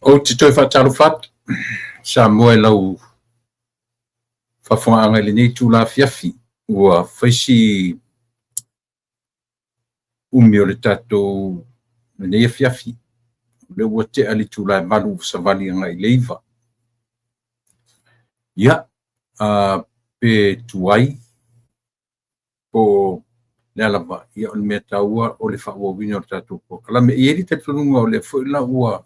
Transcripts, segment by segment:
Ou te toe faatalofa atu, Samoa i lau faafofogaaga i lenei itula afiafi ua fai si umi o le tatou lenei afiafi. O lea ua tea le itula e 8 ua savali agai i le 9. Ia, pe tuai po o le a lava, ia o le mea taua o le faaauauina o le tatou polokalame. E i ai le talitonuga o lea foi la ua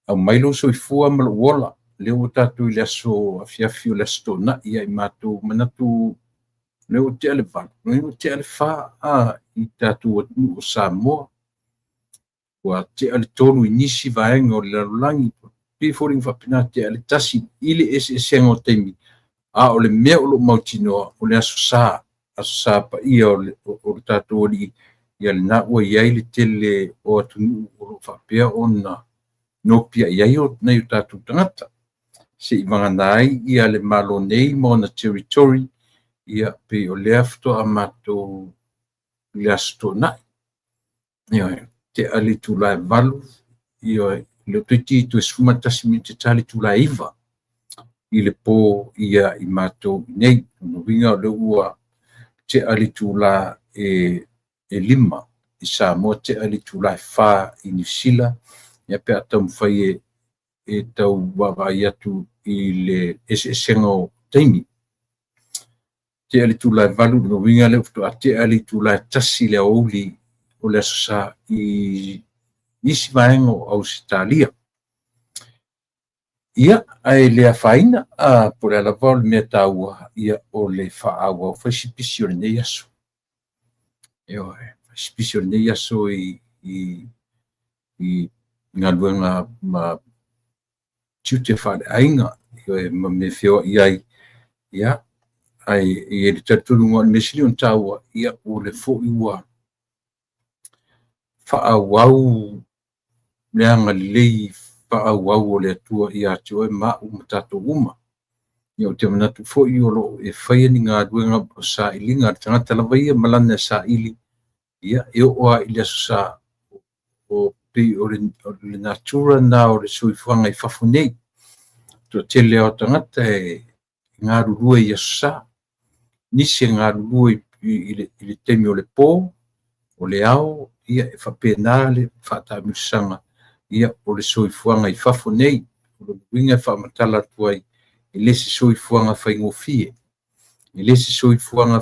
aumai lou soifua ma lou ola, lea ua tatou i le aso afiafi o le aso Toonai ia i matou manatu o lea ua tea le 8, lea ua tea le 4 i tatou atunuu o Samoa. Ua tea le 3 i nisi vaega o le lalolagi, pei e foliga faapena tea le 1 i le eseesega o taimi, a o le mea o lo o mautinoa o le Aso Sa, Aso Sa paia o le tatou Alii, ia lena ua i ai le tele o atunuu o lo o faapea ona nopiai ai nai o tatou tagata. Se i vagana ai ia le Malo nei ma ona territory, ia pei o lea faatoa matou i le Aso Toonai. Ioe, tea le itula e 8, ioe, le toeitiiti toe 11 minute ta le itula e 9 i le po ia i matou nei. O lona uiga o lea ua tea le itula e 5 i Samoa, tea le itula e 4 i Niu Sila, ia pe a taumafai e tau vaavaai atu i le eseesega o taimi. Tea le itula e 8, o lona uiga lea faatoa tea le itula e 1 i le aoauli o le Aso Sa i nisi vaega o Ausetalia. Ia, ae le afaina, po o le a lava o le mea taua, ia o le faaauau. Fai si pisi o lenei aso. Ioe, fai si pisi o lenei aso i galuega ma tiute faaleaiga, ioe, ma mea feoai ai. Ia, ae i ai le talitonuga o le mea sili ona taua, ia o lea foi ua faaauau le agalelei faaauau o le Atua ia te oe ma au ma tatou uma. Ia ou te manatu foi o lo o e faia ni galuega o sailiga a le tagata lava ia ma lana saili, ia e oo lava i le Aso Sa, o pei o le natura lena o le soifuaga i fafo nei. Toatele lava o tagata e galulue i Aso Sa, nisi e galulue i le taimi o le po, o le ao, ia e faapena le faataamilosaga ia o le soifuaga i fafo nei. O lona uiga e faamatala atu ai, e le se soifuaga faigofie. E le se soifuaga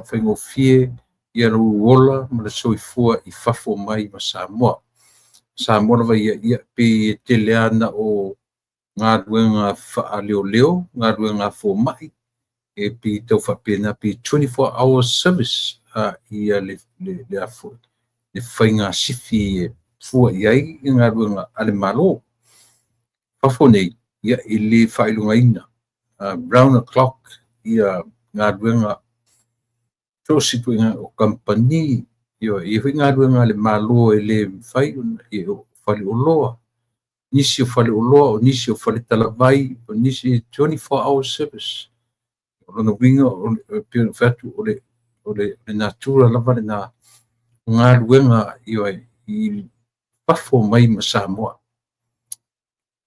faigofie ia lou ola ma le soifua i fafo mai ma Samoa. Samoa lava ia, ia pei e tele lava na o galuega faaleoleo, galuega fomai, e pei tau faapena, pei 24 hours service ia le le faiga sifi e fua i ai i galuega a le Malo. Fafo nei, ia e le faailogaina round the clock ia galuega so o se ituaiga o kamupani, ioe, e i ai foi galuega a le Malo e le mafai ona, o faleoloa, nisi o faleoloa, o nisi o faletalavai, o nisi 24 hour service. O lona uiga, e pei ona ou fai atu, o le natura lava lena o galuega, ioe, i fafo mai ma Samoa.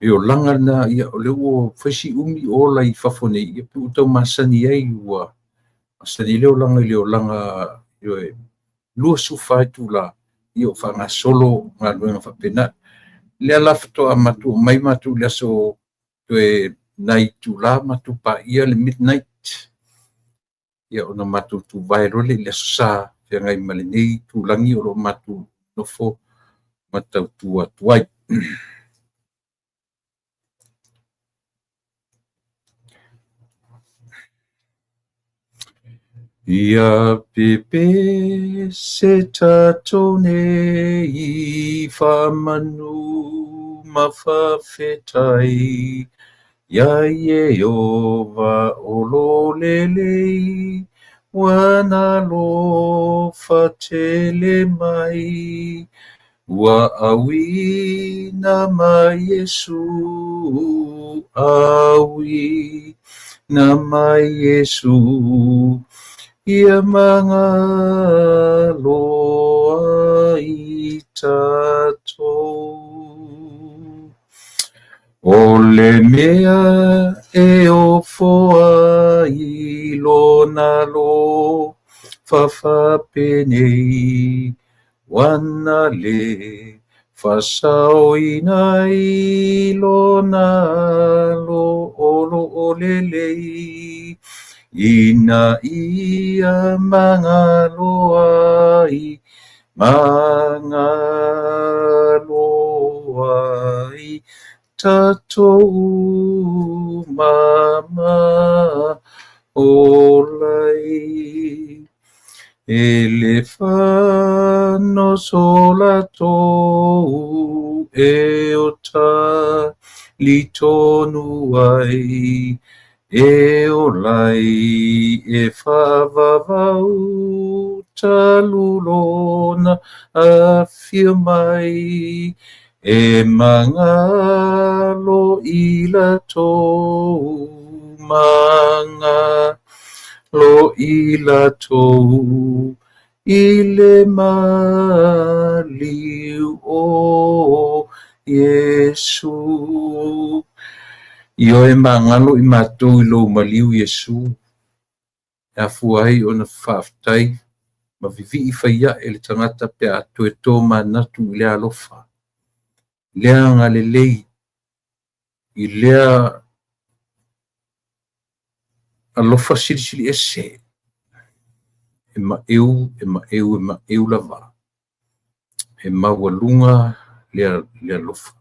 E olaga lena, ia, o lea ua fai si umi o ola i fafo nei, ia pe ua tau masani ai, ua masani ai le olaga i le olaga, ioe, 24 itula, ia o faagasolo galuega faapena. Lea la faatoa matou omai matou i le aso toe nai itula matou paia le midnight, ia ona matou tuvae loa lea i le Aso Sa feagai ma lenei itulagi o lo o matou nofo ma tautua atu ai. Ia pepese tatou nei faamanu ma faafetai iā Ieova o lo lelei, ua na alofa tele mai, ua auina mai Iesu, auina mai Iesu, ia magalo ai tatou. O le mea e ofo ai lona alofa faapenei, ua na le faasaoina ai lona Alo o lo o lelei, ina ia magalo ai, magalo ai tatou uma ma ola ai. E le fanoso latou e o talitonu ai, e ola ai e faavavau talu lona afio mai, e magalo i latou, magalo i latou, i le maliu o Iesu. Ioe magalo i matou i lou maliu Iesu, e afua ai ona faafetai ma vivii fai ae le tagata pe a toe tomanatu i le alofa, lea agalelei, i lea alofa silisili ese, e maeu, e maeu, e maeu lava, e maualuga le alofa.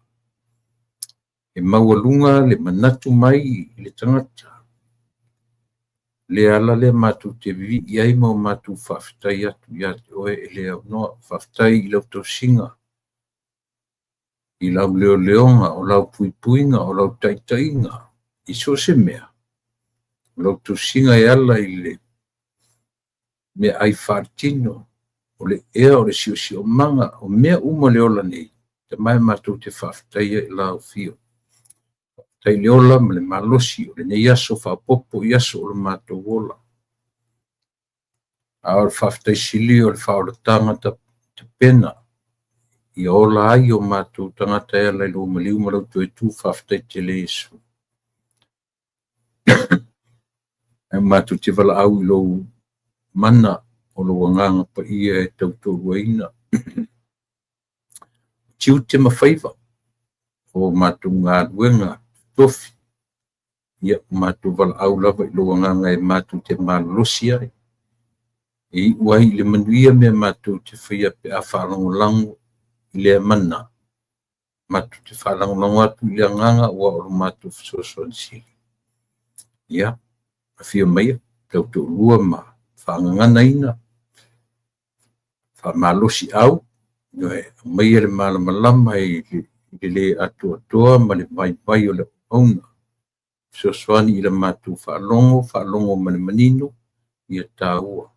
E maualuga le manatu mai i le tagata. Le ala lea matou te vivii ai ma o matou faafetai atu ia te oe e le aunoa. Faafetai i lau tausiga, i lau leoleoga, o lau puipuiga, o lau taitaiga, i so o se mea. O lau tausiga e ala i le meaai faaletino, o le ea, o le siosiomaga, o mea uma le ola nei, tama e matou te faafetaia i lau afio. Faafetai i le ola ma le malosi o lenei aso faaopoopo i aso o le matou ola. A o le faafetai sili o le faaolataga tapena ia ola ai o matou tagata e ala i lou maliu ma lau toe tu. Faafetai tele Iesu. Ae matou te valaau i lou mana o lou agaga paia e tautoaluaina. Tiute ma faiva o matou galuega totofi, ia matou valaau lava i lou agaga e matou te malolosi ai. E iu ai i le manuia mea matou te faia pe a faalagolago i lea mana. Matou te faalagolago atu i le agaga ua o lo matou fesoasoani sili. Ia, afio maia, tautoalua ma faagaganaina, faamalosiau, ioe, aumaia le malamalama i le le atoatoa ma le vaivai o le auauna. Fesoasoani i le matou faalogo, faalogo ma le manino, ia taua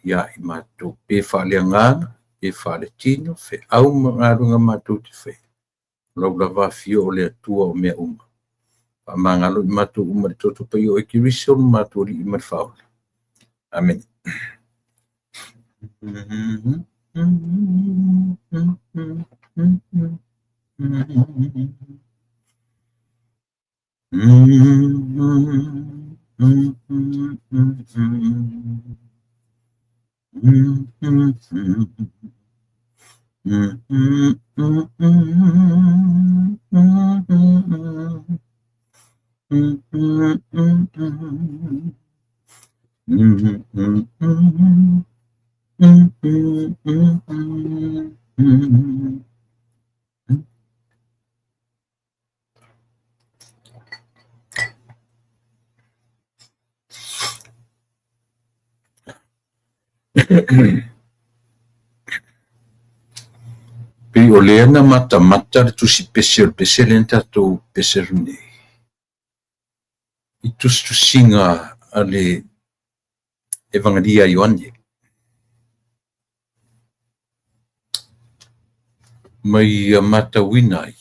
ia i matou, pe faaleagaga, pe faaletino, feau ma galuega matou te faia. O lau lava afio o le Atua o mea uma. Faamagalo i matou uma i le toto paia o oe Keriso lo matou Alii ma le Faaola. Amene. Pei o lea na matamata le tusi pese o le pese lea na tatou pese atu nei i tusitusiga a le Evangelia a Ioane. Ma ia matauina ai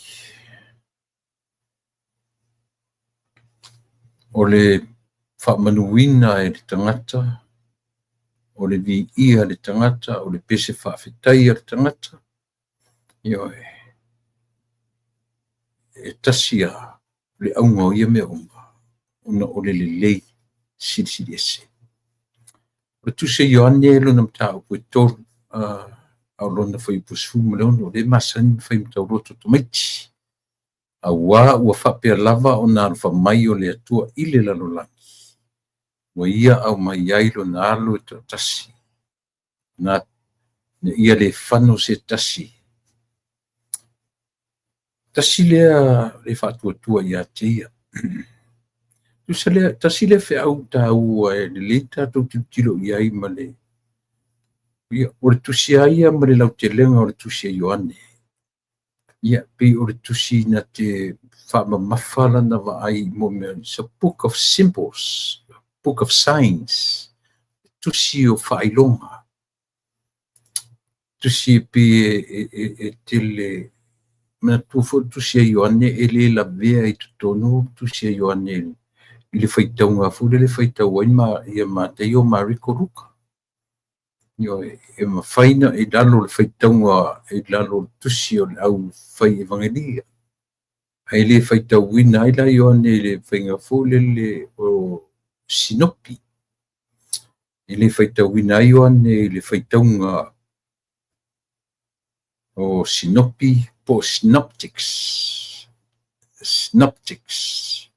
o le faamanuina e le tagata, o le viia e le tagata, o le pese faafetai a le tagata. Ioe. e tasi lava le auga o ia mea uma, ona o le lelei silisili ese. O le Tusi a Ioane lona mataupu e 3, a o lona fuaiupu 16, o lea e masani ona fai ma tauloto tamaiti. Auā ua faapea lava ona alofa mai o le Atua i le lalolagi, ua ia aumai ai lona alo e toatasi, na ia le fano se tasi. Tasi lea le faatuatua ia te ia. Tasi lea feau taua e lelei tatou tilotilo i ai ma le ia, o le tusi a ia ma le lautelega o le tusi a Ioane. Ia, pei o le tusi na te faamamafa lana vaai mo mea, it's a book of symbols, book of signs, tusi o faailoga. Tusi e pei e tele, manatua foi le tusi a Ioane e le lavea i totonu tusi a Ioane i le faitauga foi lele faitau ai ma ia Mataio, Mareko, Luka. Ioe, e mafai na i lalo o le faitauga i lalo o le tusi o le au fai evangelia. Ae le faitauina ai la Ioane i le faiga foi lele o sinopi. E le faitauina ai Ioane i le faitauga o sinopi po o synoptics. Synoptics.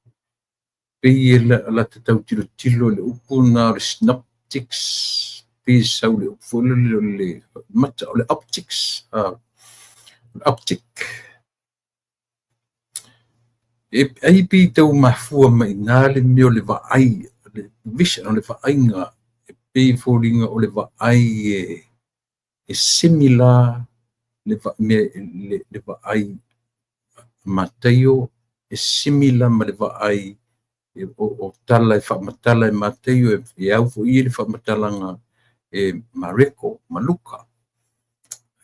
Pei e la te tau tilotilo i le upu na o le synoptics, pei sau le upu foi lele o le mata, o le optics, o le optic. E ai pei tau mafua mai ina le mea o le vaai, le vision, o le vaaiga, e pei foliga o le vaai e similar le le vaai Mataio, e similar ma le vaai o tala e faamatala e Mataio, e au foi i le faamatalaga e Mareko ma Luka.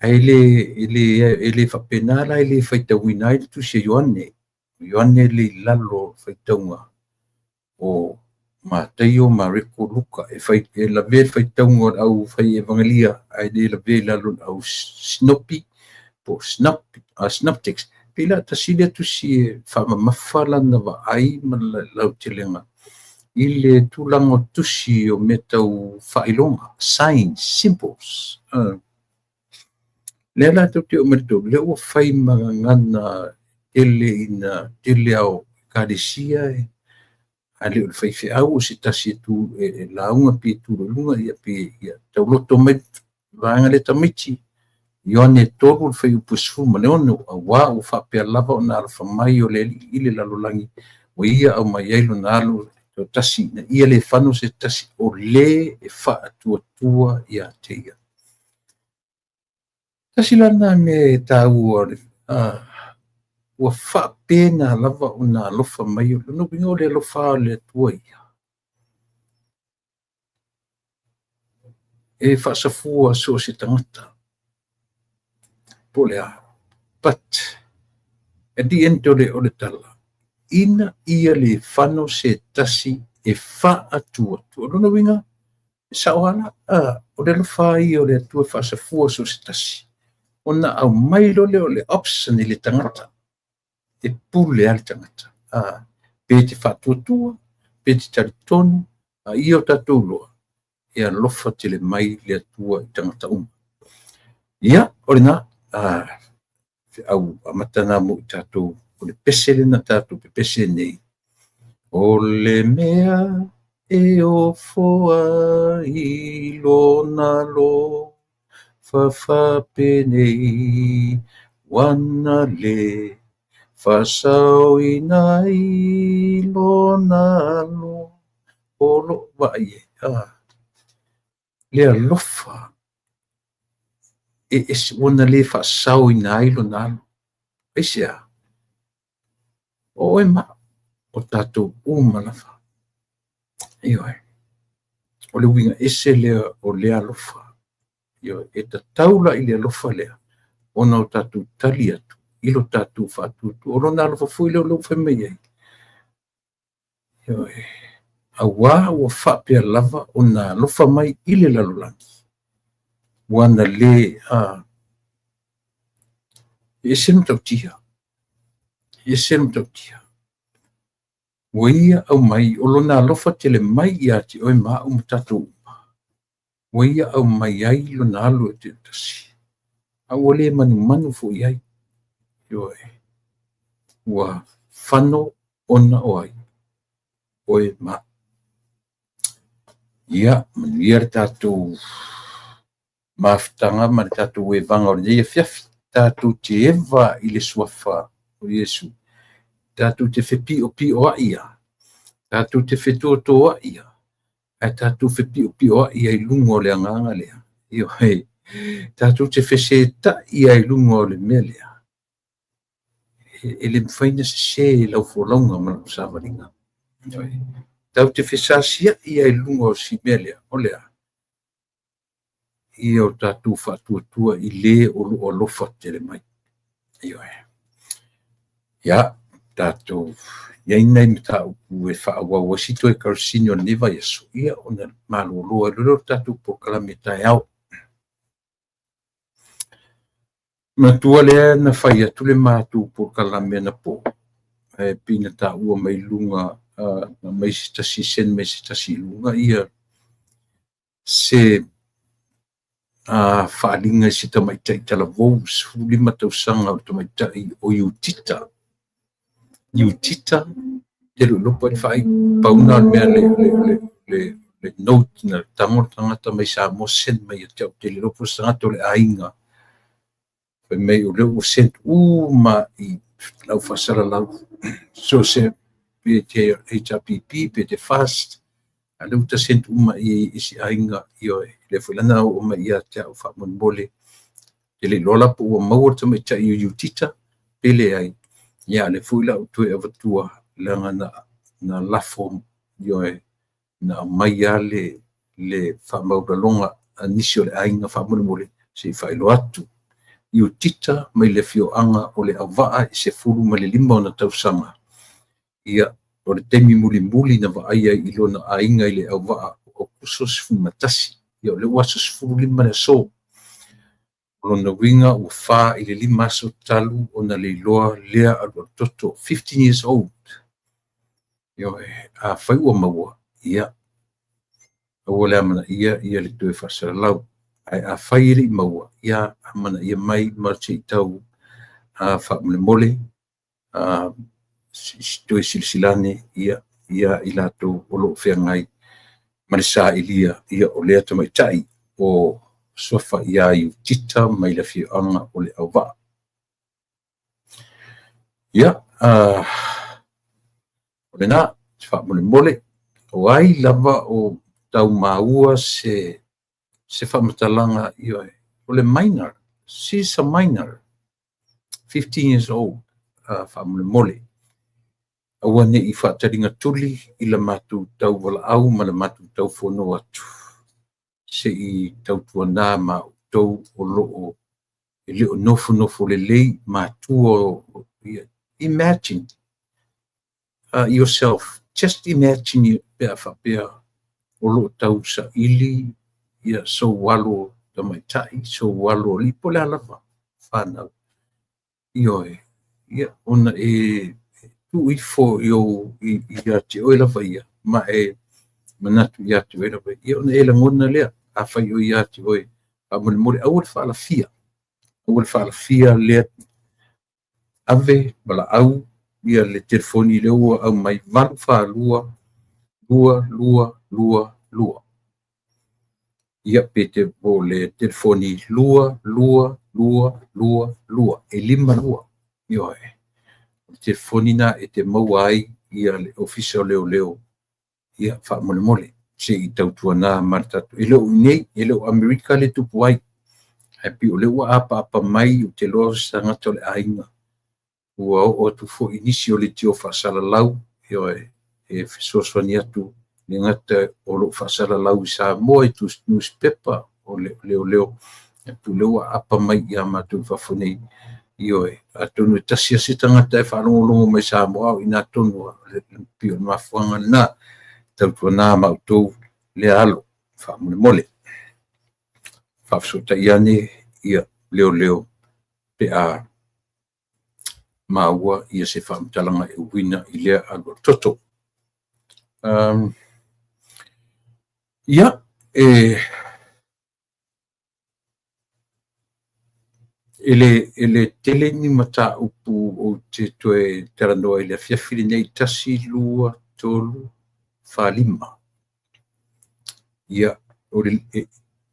Ae le faapena la e le faitauina ai le tusi a Ioane. Ioane le i lalo faitauga o Mataio, Mareko, Luka. E fai e lavea le faitauga o le au fai evangelia, ae le lavea i lalo le au sinopi po synoptics. Pei la tasi lea tusi e faamamafa lana vaai ma le lautelega i le tulaga o tusi o mea tau faailoga, signs, symbols. Lea la tou te oo mai le tolu, lea ua fai ma gagana tele ina tele ao ekalesia a le o le faifeau o se tasi e tu e lauga pe tu i luga ia pe ia tauloto mai vaega le tamaiti. Ioane 3 le fuaiupu 16, auā ua faapea lava ona alofa mai o le Alii i le lalolagi, ua ia aumai ai lona alo toatasi, ina ia le fano se tasi o le e faatuatua ia te ia. Tasi la lena mea e taua, ua faapena lava ona alofa mai o lona uiga o le alofa o le Atua ia. E faasafua so o se tagata. Po o le a. But at the end o le tala, ina ia le fano se tasi e faatuatua. O lona uiga, e sao ala, o le alofa ia o le Atua e faasafua so o se tasi. Ona aumai loa lea o le option i le tagata, e pule a le tagata. Pe te faatuatua, pe te talitonu, a ia o tatou loa, e alofa tele mai le Atua i tagata uma. Ia, o lena, feau amata nā mo i tatou, o le pese lena tatou pepese nei. O le mea e ofo ai lona alofa faapenei, ua na le faasaoina ai lona alo o lo vaai ai. Le alofa e ese ua na le faasaoina ai lona alo. Aisea? O oe ma o tatou uma lava. Ioe. O le uiga ese lea o le alofa. Ioe. E tatau la i le alofa lea ona o tatou tali atu i lo tatou faatuatua. O lona alofa foi lea o lea ua fai mai ai. Ioe. Auā ua faapea lava ona alofa mai i le lalolagi, ua na le e ese le matautia. E ese le matautia. Ua ia aumai o lona alofa tele mai ia te oe ma au ma tatou uma. Ua ia aumai ai lona alo e toatasi. A ua le manumanu foi ai. Ioe. Ua fano ona o ai? Oe ma au. Ia, manuia le tatou mafutaga ma le tatou evaga o lenei afiafi. Tatou te eva i le suafa o Iesu. Tatou te fepiopioai ia. Tatou te fetotoai ia. Ae tatou fepiopioai ia i luga o le agaga lea. Ioe. Tatou te fesetai ia i luga o le mea lea. E le mafai ona sese lau folauga ma lau savaliga. Ioe. Tatou te fesasiai ia i luga o si mea lea. O le a? Ia o tatou faatuatua i le o loo alofa tele mai. Ioe. Ia, tatou iai nai mataupu e faaauau ai si toe karasini o lenei vaiaso, ia ona malolo ai loa lea o le tatou polokalame taeao. Manatua lea na fai atu le matou polokalame anapo, ae pei na taua mai luga, na aumai se tasi, send mai se tasi i luga ia se faaaliga i se tamaitai talavou 15 tausaga o le tamaitai o Iutita. Iutita, te le o iloa po o ai le faaiu. Pau lena o le mea le note na tago le tagata mai Samoa send mai ia te au. Te le iloa po o se tagata o le aiga. Fai mai o lea ua send uma i lau faasalalau. So se pe te HRPP, pe te FAST, a lea ua ta send uma i isi aiga, ioe, lea foi la na oo mai ia te au faamolemole. Te le iloa la po ua maua le tamaitai o Iutita, pe leai. Ia, lea foi la ua toe avatua, leaga na lafo, ioe, na aumai lava le faamaualaloga a nisi o le aiga faamolemole se i faailoa atu. Iutita mai le afioaga o Leauvaa i 15 ona tausaga. Ia, o le taimi mulimuli na vaaia ai i lona aiga i Leauvaa o Aokuso 11. Ia, o lea ua aso 15 le aso. O lona uiga ua 4 i le 5 aso talu ona leiloa lea alualutoto, 15 years old. Ioe, afai ua maua, ia, aua le amanaia ia le toe faasalalau. Ae afai e le i maua, ia amanaia mai ma se i tau faamolemole, toe silasila ane ia, ia i latou o lo o feagai ma le sailia ia o lea tamaitai o suafa ia Iutita mai le afioaga o Leauvaa. Ia, o lena, faamolemole, o ai lava o tau maua se faamatalaga, ioe, o le minor, she's a minor, 15 years old, faamolemole. Aua ne i faataliga tuli i la matou tauvalaau ma la matou taufono atu, se i tautuana ma outou o loo e le o nofonofo lelei matua. Imagine yourself, just imagine pe a faapea o loo tau saili ia sou alo tamaitai, sou alo alii, po o le a lava whanau. Ioe, ia, ona e tuu ifo i ou ia te oe lava ia, ma e manatu ia te oe lava ia, ona e lagona lea, afai o ia te oe, faamolemole, aua le faalafia, aua le faalafia lea, ave valaau ia le telefoni lea ua aumai 842 2 2 2. Ia pe te po le telefoni 2 2 2 2 2 e 5 2. Ioe. O le telefoni na e te maua ai ia le ofisa o leoleo, ia faamolemole se i tautuana ma le tatou. E le o nei, e le o Amerika le tupu ai. Ae pei o lea ua apaapa mai o te loa se tagata o le aiga. Ua oo atu foi nisi o le tio faasalalau, ioe, e fesoasoani atu le gata o loo faasalalau i Samoa i newspaper o le leoleo, e pei o lea ua aapa mai ia matou i fafo nei. Ioe, atonu e tasi lava se tagata e faalogologo mai Samoa o i nā tonu le pei o le mafuaaga lena. Tautuana ma outou lea alo, faamolemole. Faafesootai ane ia leoleo pe a maua ia se faamatalaga e uiga i lea alualutoto. Ia, e le tele ni mataupu ou te toe talanoa i le afiafi lenei, 1, 2, 3, 4, 5. Ia, o le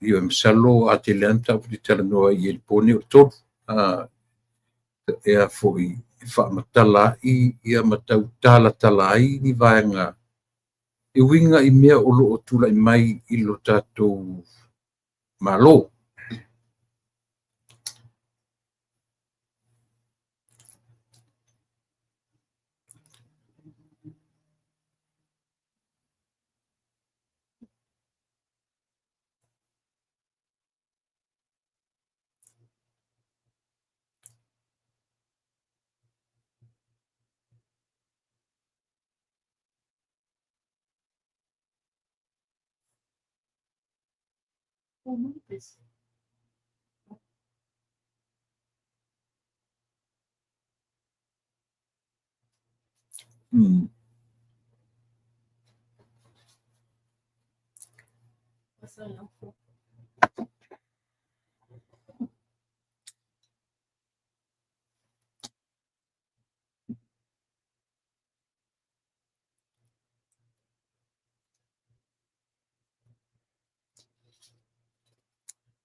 ia masalo a tele lava mataupu e talanoa ai i le po nei o le 3. E a foi e faamatala ai ia ma tau talatala ai ni vaega e uiga i mea o lo o tulai mai i lo tatou Malo.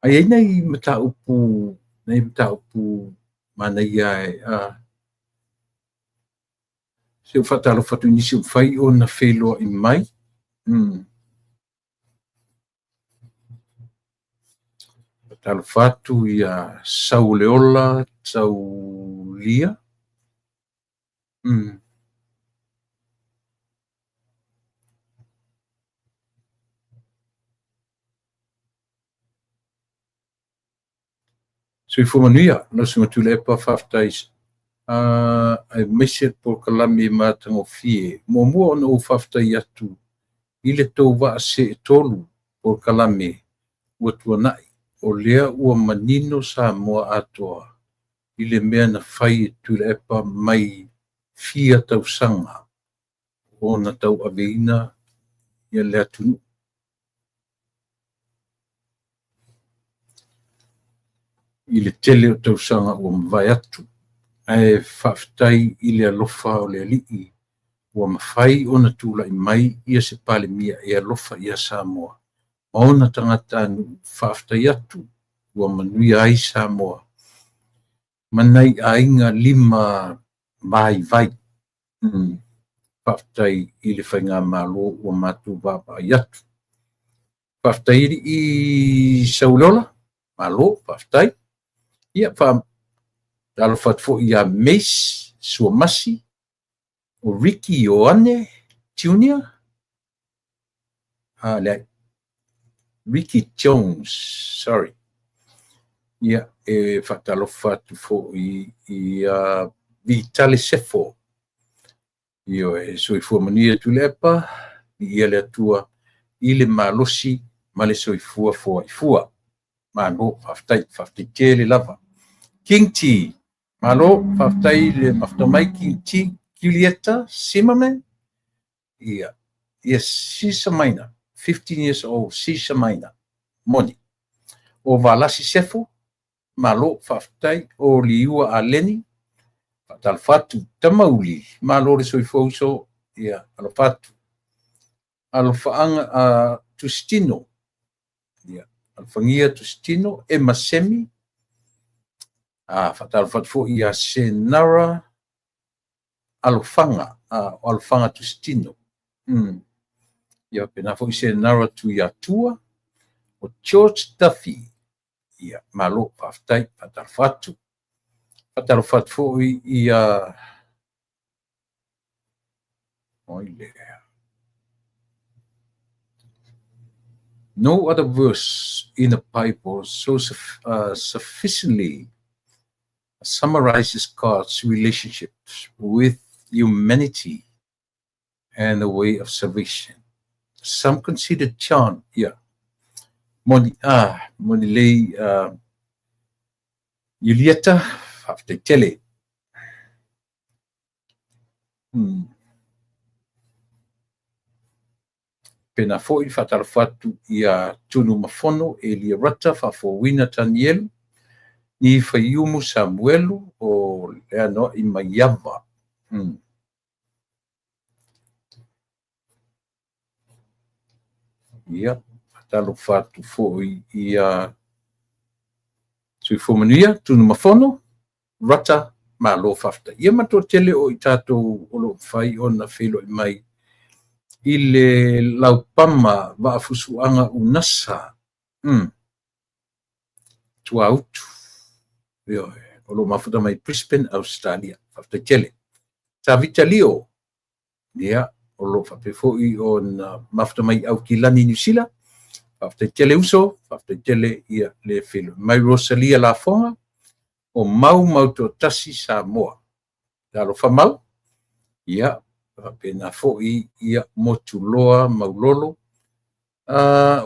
Ae i ai nai mataupu manaia e se i ou faatalofa atu i nisi ua mafai ona feiloai mai. Faatalofa atu ia Sauleola Taulia. Soifua manuia, lau Susuga Tuilaepa, faafetai aemaise le polokalame matagofie. Muamua ona ou faafetai atu i le tou vaa seetolu polokalame ua tuanai, o lea ua manino Samoa atoa i le mea na fai e Tuilaepa mai fia tausaga ona tauaveina ia le atunuu. I le tele o tausaga ua mavae atu. Ae faafetai i le alofa o le Alii ua mafai ona tulai mai ia se Palemia e alofa ia Samoa ma ona tagatanuu. Faafetai atu ua manuia ai Samoa ma nai aiga lima vaivai. Faafetai i le faigamalo ua matou vaavaai atu. Faafetai alii Sauleola, malo, faafetai. Ia, faatalofa atu foi ia Mace Suamasi, o Ricky Ioane Jr., leai, Ricky Jones, sorry. Ia, e faatalofa atu foi ia Vitale Sefo. Ioe, soifua manuia Tuilaepa, viia le Atua i le malosi ma le soifua foaifua. Malo, faafetai, faafetai tele lava. King T, malo, faafetai le mafuta mai King T, Julieta Zimmerman. Ia, yes, she's a minor, 15 years old, she's a minor. Moni. O Valasi Sefo, malo, faafetai. O Liua Aleni, faatalofa atu. Tamauli, malo le soifua uso, ia, alofa atu. Alofaaga Tusitino, ia, alofagia Tusitino, Emma Semi, faatalofa atu foi ia Senara Alofaga, Alofaga Tusitino. Ia, pena foi Senara Tuiatua, o George Duffy, ia, malo, faafetai, faatalofa atu. Faatalofa atu foi ia oi lea. No other verse in the Bible so sufficiently summarizes God's relationships with humanity and the way of salvation. Some consider John, yeah, moni, moni lei Julieta, faafetai tele. Pena foi faatalofa atu ia Tunumafono Elia Rata Faafouina Tanielu ni Faiumu Samuelu o Leanoai Maiava. Ia, faatalofa atu foi ia Soifua manuia Tunumafono Rata, malo faafetai. Ia ma le toatele o i tatou o lo o mafai ona feiloai mai i le laupama Vaafusuaga Unasa Tuautu, ioe, o lo o mafuta mai Brisbane, Australia. Faafetai tele. Tavita Lio, ia, o lo o faapea foi ona mafuta mai Aukilani, Niu Sila. Faafetai tele uso, faafetai tele ia le feiloai mai. Rosalia Lafoga, o Mau Mautoatasi Samoa. Talofa Mau, ia, faapena foi ia Motuloa Maulolo,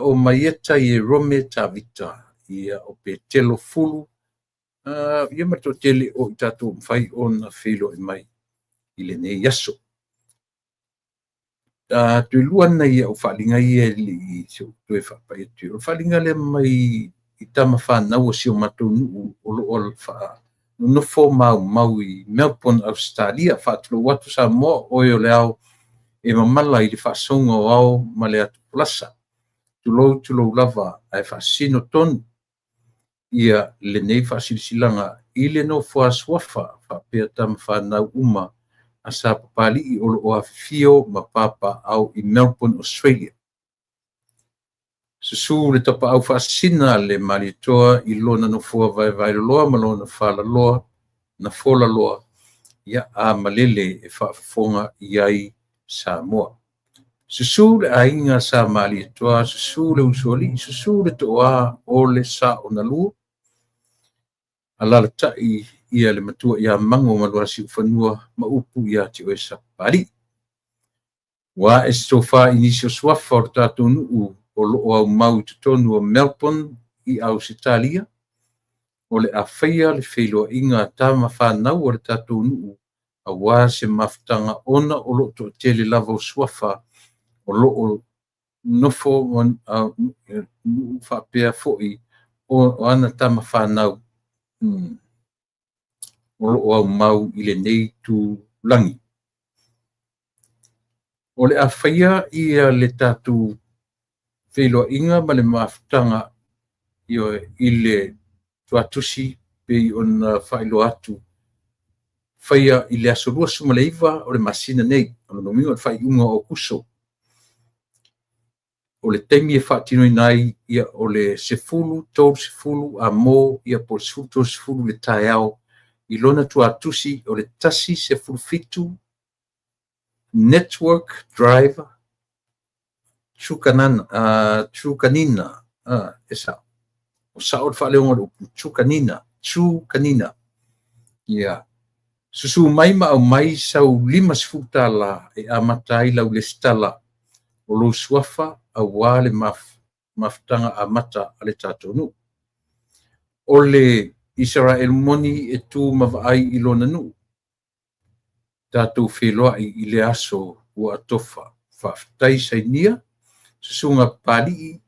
o Maieta Ierome Tavita, ia, o Petelo Fulu, ia ma le toatele o i tatou mafai ona feiloai mai i lenei aso. Toe lua nai au faaaliga ia e le i se i ou toe faapai atu. O le faaaliga lea mai i tama fanau a si o matou nuu o lo o nonofo maumau i Melbourne, Ausetalia. Faatulou atu Samoa, oe o le ao e mamala i le faasouga o ao ma le atufolasa. Tulou, tulou lava, ae faasino tonu ia lenei faasilasilaga i le nofoa suafa faapea tama fanau uma a Sapapalii o lo o afifio ma papaaao i Melbourne, Australia. Susu le Tapaau Faasisina le Malietoa i lona nofoa vaevaeloloa ma lona falaloa na folaloa, ia a malele e faafofoga i ai Samoa. Susu le aiga Sa Malietoa, susu le Usoalii, susu le Toa o le Saonalua, alalatai ia le matua ia Mago ma Luasiufanua ma upu ia te oe Sapapalii. Ua ae se tofa i nisi o suafa o le tatou nuu o lo o aumau i totonu o Melbourne i Ausetalia, o le a faia le feiloaiga a tama fanau a le tatou nuu aua se mafutaga, ona o lo o toatele lava o suafa o lo o nofo nuu faapea foi o ana tama fanau o lo o aumau i lenei itulagi. O le a faia ia le tatou feiloaiga ma le mafutaga i le tuatusi pei ona faailoa atu, faia i le aso 29 o le masina nei, o lona uiga o le faaiuga o Aokuso. O le taimi e faatinoina ai ia o le 10:30 amo, ia po o le 10:30 i le taeao i lona tuatusi o le 117 Network Drive, Trukanina, e sao. O sao le faaleoga o le upu, Trukanina, Trukanina. Ia, susu mai ma aumai sau $50 e amata ai lau lesitala o lou suafa aua le mafutaga amata a le tatou nuu. O le Isaraelu moni e tu ma vaai i lona nuu. Tatou feiloai i le aso ua atofa. Faafetai sainia, susuga Papalii,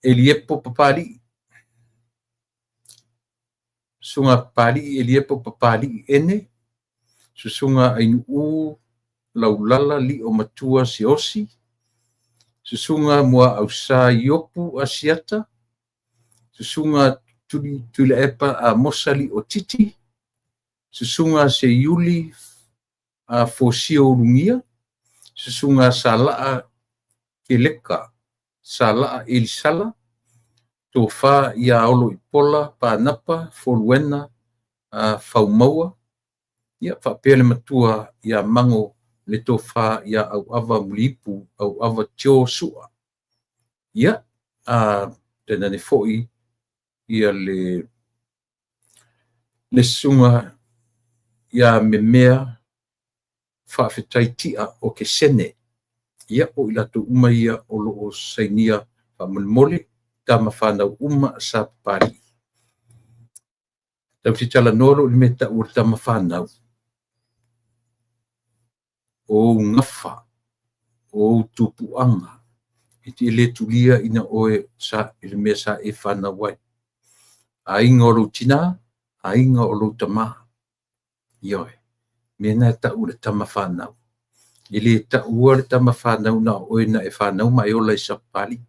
Eliepo Papalii, susuga Papalii Eliepo Papalii Ene, susuga Ainuu Laulala Lio Matua Siaosi, susuga Muaausa Iopu Asiata, susuga Tuilaepa Amosa Lio Titi, susuga Seiuli Fosio Ulugia, susuga Salaa Keleka, Salaa Elisala, Tofa ia Oloipola Panapa Foluena Faumaua, ia faapea le matua ia Mago le tofa ia Auava Muliipu Auava Tio Sua. Ia, tainane foi ia le susuga ia Memea Faafetai Tia o Kesene. Ia, o i latou uma ia o lo o sainia faamolemole tama fanau uma a Sapapalii. Tatou te talanoa loa i le mea e tau o le tama fanau. O ou gafa, o ou tupuaga, e te le tulia ina oe sa i le mea sa e fanau ai. Aiga o lou tinā, aiga o lou tamā. Ioe, mea na e tau le tama fanau. E le taua le tama fanau na o oe na e fanau ma e ola i Sapapalii,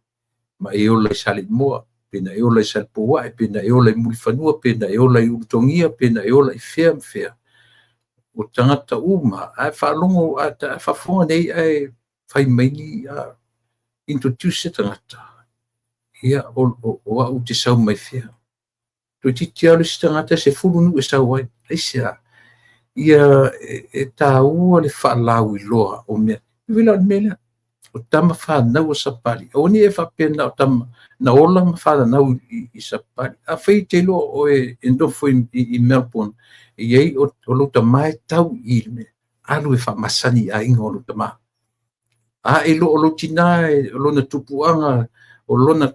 ma e ola i Saleimoa, pe na e ola i Salepouae, pe na e ola i Mulifanua, pe na e ola i Ulutogia, pe na e ola i fea ma fea. O tagata uma, ae faalogo, ae faafofoga nei ae fai mai ni introduce se tagata. Ia, o au te sau mai fea. Toeitiiti lava le isi tagata e 10 nuu e sau ai. Aisea? Ia e taua le faalauiloa o mea. Ui la o le mea lea, o tama fanau a Sapapalii. Aua ne i e faapea na o tama na ola ma fananau i Sapapalii. Afai e te iloa oe e nofo i Melbourne, e i ai o lou tama e tau i le mea, alu e faamasani i aiga o lou tama. A e iloa o lou tinā, o lona tupuaga, o lona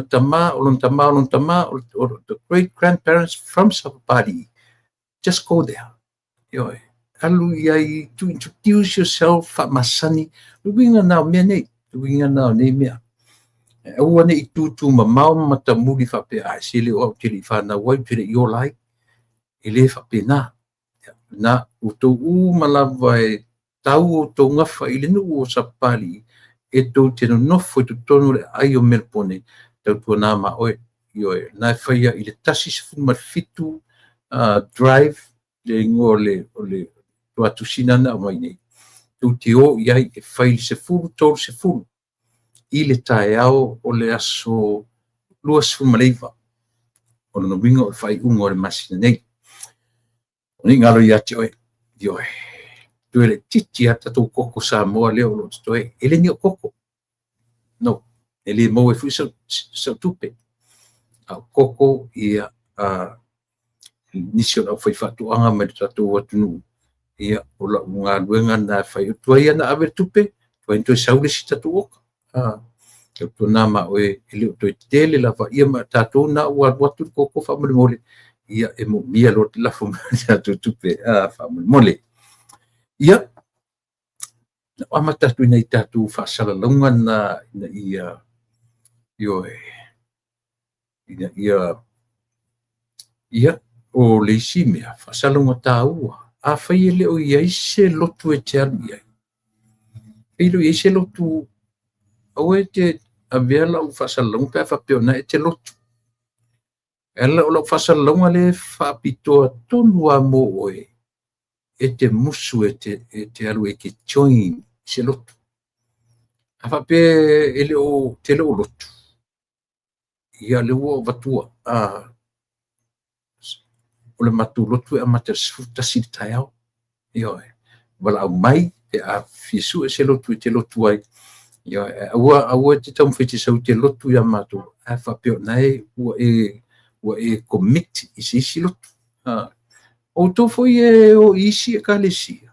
tama, o lona tama, o lona tama, o the great grandparents from Sapapalii, just go there. Ioe, alu i ai to introduce yourself, faamasani. Le uiga na o mea nei, le uiga na o nei mea. Aua ne i tūtū mamao ma matamuli faapea, ai se le o au te le i fanau ai, te le i ola ai. E le faapena. Na outou uma lava e tau outou gafa i le nuu o Sapapalii, e tou te nonofo i totonu o le aai o Melbourne, tautuana ma oe. Ioe, na e faia i le 17 Drive, le igoa o le tuatusina na aumai nei. Tou te o i ai e fai le 10:30 i le taeao o le aso 29. O lona uiga o le faaiuga o le masina nei. O nei galo ia te oe. Ioe. Toe laitiiti lava tatou koko Samoa lea o lo o totoe. E le ni o koko. No. E le maua ai foi sau tupe. A o koko ia nisi o le aufai faatoaga mai le tatou atunuu, ia o lau galuega na e fai. Tuai na ave le tupe, tuai na toe sau le isi tatou oka. Tautuana ma oe e le o toe tele lava ia ma tatou na ua alu atu le koko faamolemole, ia e moomia loa le lafo mai o le tatou tupe faamolemole. Ia, na o amata atu i nai tatou faasalalauga na ina ia, ioe, ina ia, ia, o le isi mea, faasalalauga taua. Afai e le o i ai se lotu e te alu i ai, e le o i ai se lotu, aua e te avea lau faasalalauga pe a faapea o na e te lotu. E ala o lau faasalalauga le faapitoa tonu lava mo oe, e te musu e te alu e te join se lotu. A faapea e le o te le o lotu, ia le ua avatua, o le matou lotu e amata i le 11 i le taeao. Ioe, valaau mai pe a fia sue se lotu e te lotu ai. Ioe, aua te taumafai te sau te lotu ia matou, ae faapea o nae ua e commit i se isi lotu. Outou foi e o i isi ekalesia,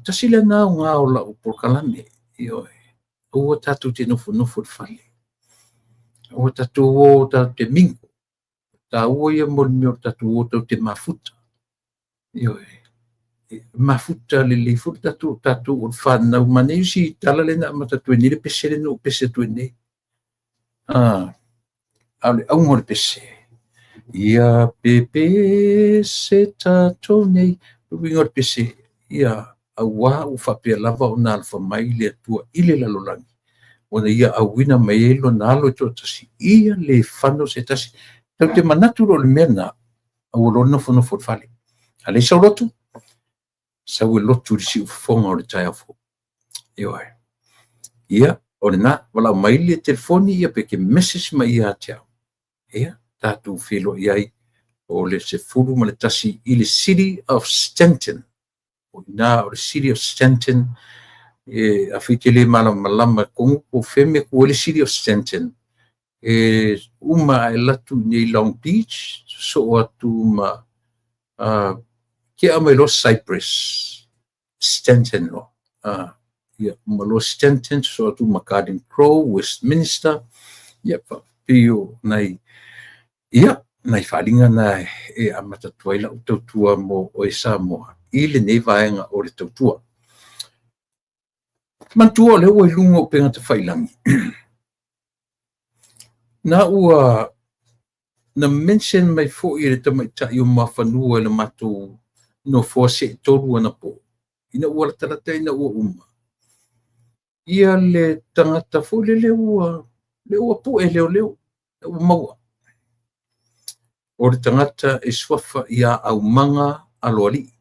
tasi lea na aoga o lau polokalame. Ioe, aua tatou te nofonofo i le fale. Aua tatou o tatou te mingo. Taua ia mo le mea o tatou o tatou te mafuta. Ioe, mafuta lelei foi le tatou o le fanau. Manaia si tala lea na amata atu ai nei le pese lea na ou pese atu ai nei. A o le auga o le pese, ia pepese tatou nei. O le uiga o le pese, ia auā ua faapea lava ona alofa mai le Atua i le lalolagi, ona ia auina mai ai lona alo e toatasi, ia le fano se tasi. Tatou te manatu loa i le mea lena, aua loa le nofonofo i le fale. A leai sau lotu, sau e lotu i le siufofoga o le taeao fou. Ioe. Ia, o lena, valaau mai le telefoni ia pe te message mai ia te au. Ia, tatou feiloai ai o le 11 i le City of Stanton. O ina o le City of Stanton, e afai te le malamalama kogu po fea mea ku ai le City of Stanton. E uma ae alu atu i nei Long Beach, sosoo atu ma kea mai loa Cypress, Stanton loa. Ia, uma loa Stanton, sosoo atu ma Garden Grove, Westminster, ia, pei o nai, ia, nai faaaliga na e amata atu ai lau tautua mo oe Samoa i lenei vaega o le tautua. Manatua o lea ua i luga o upega tafailagi, na ua na mention mai foi e le tamaitai o Muafanua i le matou nofoa seetolu anapo, ina ua latalata ina ua uma ia le tagata foi lele ua lea ua pue leoleo, ua maua. O le tagata e suafa ia Aumaga Aloalii.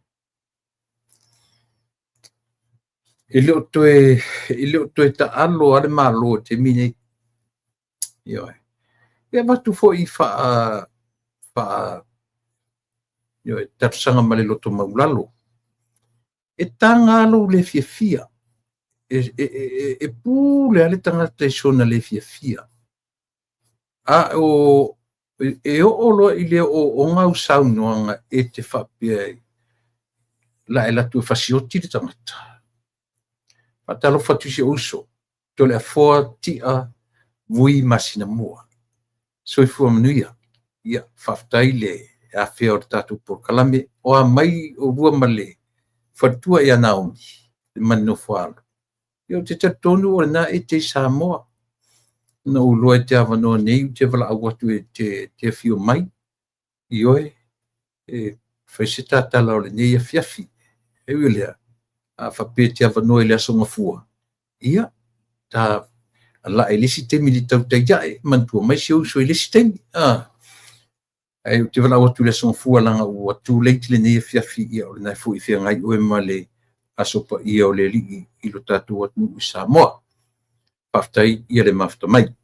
E le o toe taalo lava le Malo i le taimi lenei. Ioe. E avatu foi ioe, talosaga ma le loto maualalo. E taga lava lou le fiafia. E pule lava le tagata i sona le fiafia. A o e oo loa i le ooooga au saunoaga e te faapea ai, la e alu atu e fasioti le tagata. Faatalofa atu i si ou uso, Toleafoa Tia Vui Masinamua. Soifua manuia. Ia, faafetai le afea o le tatou polokalame. O a mai oulua ma le faletua ia Naomi, le Maninofoalo. Ia ou te talitonu o lena e te i Samoa. Na ou iloa e te avanoa nei, ou te valaau atu e te afio mai. Ioe, e fai se tatala o lenei afiafi. E ui o lea, a faapea e te avanoa i le Aso Gafua, ia, ta alae i le isi taimi i le tautai ae, manatua mai si ou uso i le isi taimi. Ae ou te valaau atu i le Aso Gafua leaga ua too late lenei afiafi, ia o lena foi e feagai oe ma le Aso Paia o le Alii i lo tatou atunuu i Samoa. Faafetai ia le mafuta mai.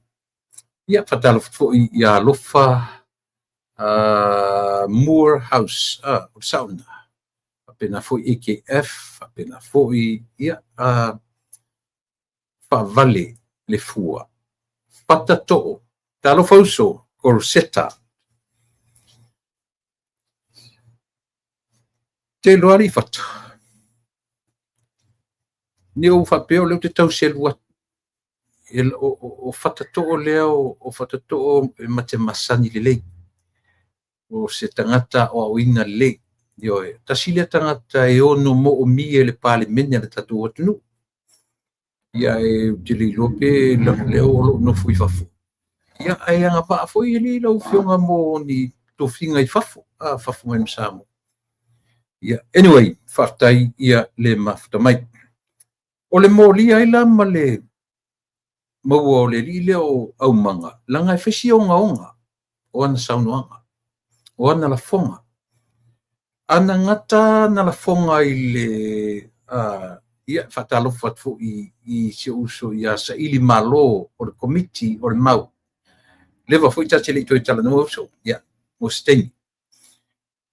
Ia, faatalofa foi ia Alofa Moore House, o le sao lena. Faapena foi AKF, faapena foi ia Faavale le Fua. Fata Too, talofa uso, Koroseta. Te iloa alii Fata. Ne i ou faapea o lea ou te tau selu atu. O Fata Too lea, o Fata Too e ma te masani lelei. O se tagata aoaoina lelei. Ioe, tasi lea tagata e ono moomia e le Palemene a le tatou atunuu. Ia e ou te le iloa pe lea o loo nofo i fafo. Ia ae agavaa foi alii lau afioga mo ni tofiga i fafo, fafo mai ma Samoa. Ia, anyway, faafetai ia le mafuta mai. O le molia ai la ma le maua o le alii lea o Aumaga, leaga e fai si ogaoga o ana saunoaga, o ana lafoga. Ana gata ana lafoga i le ia, faatalofa atu foi i si ou uso ia Saili Malo o le Komiti o le Mau. Leva foi ta te le i toe talanoa uso, ia, mo se taimi.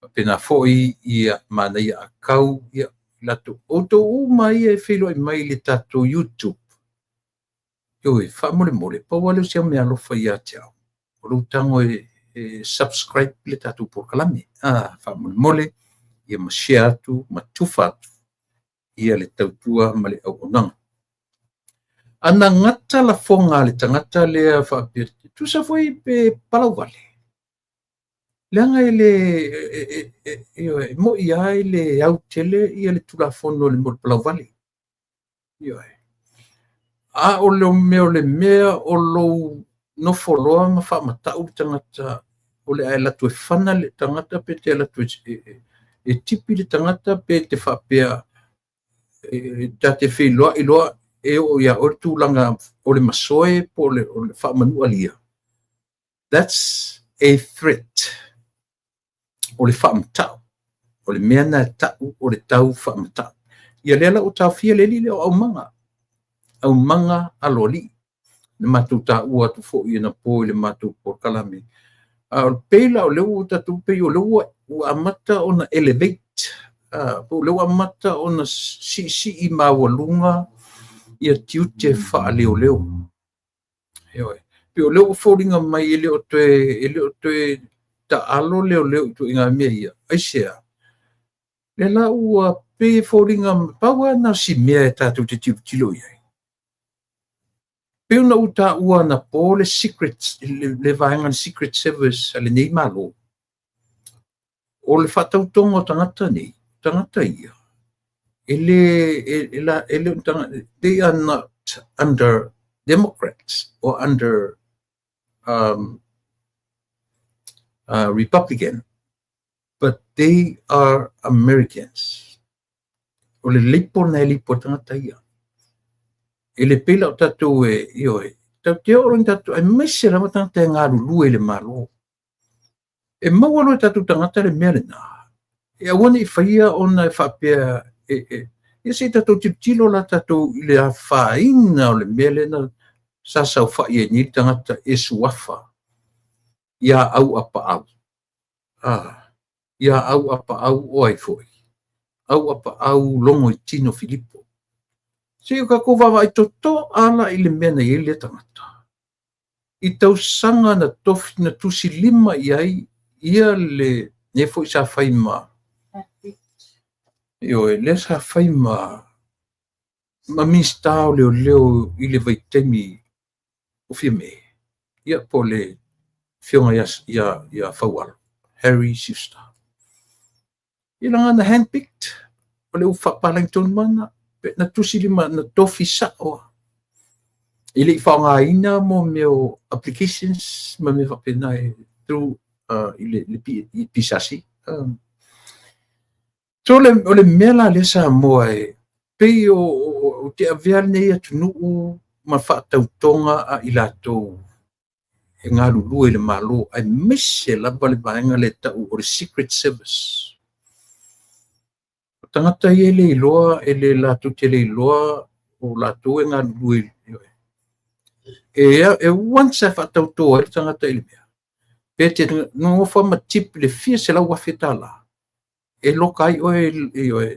Faapena foi ia Manaia Akau, ia, latou, outou uma ia e feiloai mai i le tatou YouTube. Ioe, faamolemole, pau lava lea o si au meaalofa ia te au, o lou tago e subscribe le tatou polokalame. Faamolemole, ia ma share atu, ma tufa atu, ia le tautua ma le auaunaga. Ana gata lafoga a le tagata lea faapea, tusa foi pe palauvale. Leaga e le, ioe, moi lava e le au tele ia le tulafono i le mea o le palauvale. Ioe. A o le mea o lou nofo loa ma faamatau le tagata, o le a e alu atu e fana le tagata pe te alu atu e tipi le tagata pe te faapea ta te feiloai loa e oo ia oe le tulaga o le masoe po o le faamanualia. That's a threat. O le faamatau. O le mea na tau o le tau faamatau. Ia lea la ua taofia le alii lea o Aumaga. Aumaga Aloalii. Na matou taua atu foi anapo i le matou polokalame. A o le pei la o lea ua tatou pei o lea ua amata ona elevate. Po o lea ua amata ona siisii maualuga ia tiute faaleoleo. Ioe. Pei o lea ua foliga mai e le o toe taalo leoleo i ituaiga mea ia. Aisea? Lea la ua pei e foliga, pau lava na o si mea e tatou te tilotilo i ai. Pei ona ou taua anapo le secret, le vaega le Secret Service a lenei Malo. O le faatautoga o tagata nei, tagata ia, E le, e, la, e le, they are not under Democrats or under Republican, but they are Americans. O le leipo na e leipo tagata ia. E le pei la o tatou e, ioe, tatou te oo loa ina tatou, aemaise lava tagata e galulue i le Malo. E maua loa e tatou tagata le mea lena, e aua ne i faia ona e faapea, ia se i tatou tilotilo la tatou i le afaina o le mea lea na sa saofai ai nei le tagata e suafa ia Auapaau. Ia Auapaau o ai foi? Auapaau Logoitino Filipo. Se i o tatou vaavaai totoa la i le mea na i ai lea tagata. I tausaga na tofi na tusilima i ai ia le foi sa fai ma, ioe, lea sa fai ma Minisita o Leoleo i le vaitaimi o Fiame, ia po le afioga ia Faualo, Harry Schuster. Ia laga na handpicked, o le upu faapalagi tonu lava na tusilima, na tofi sao. E le i faaaogaina mo mea o applications ma mea faapena e through i le PSC. So o le mea la lea Samoa e pei o te avea lenei atunuu ma faatautoga a i latou e galulue i le Malo, aemaise lava le vaega lea e tau o le Secret Service. O tagata ia e le iloa, e le latou te le iloa o latou e galulue. E once e faatauto ai le tagata i le mea, pe te nofo ma tip le fia $100,000, e loka ai oe,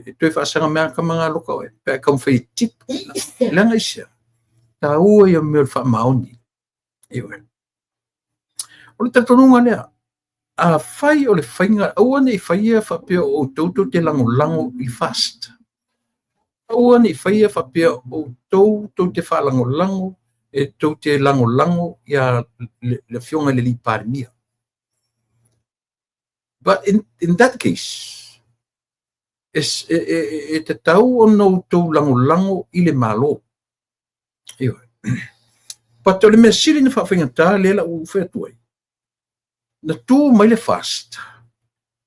e toe faasaga mai lava tama na loka oe, pe a e taumafai e tip. Leaga aisea? Taua ia mea o le faamaoni. Ioe. O le talitonuga lea, a fai o le faiga, aua ne i faia faapea o outou tou te lagolago i FAST. Aua ne i faia faapea o outou tou te faalagolago, e tou te lagolago ia le afioga i le alii Palemia. But in that case, e tatau ona outou lagolago i le Malo. Ioe. But o le mea sili na faafaigata lea la ua fai atu ai, na tu mai le FAST,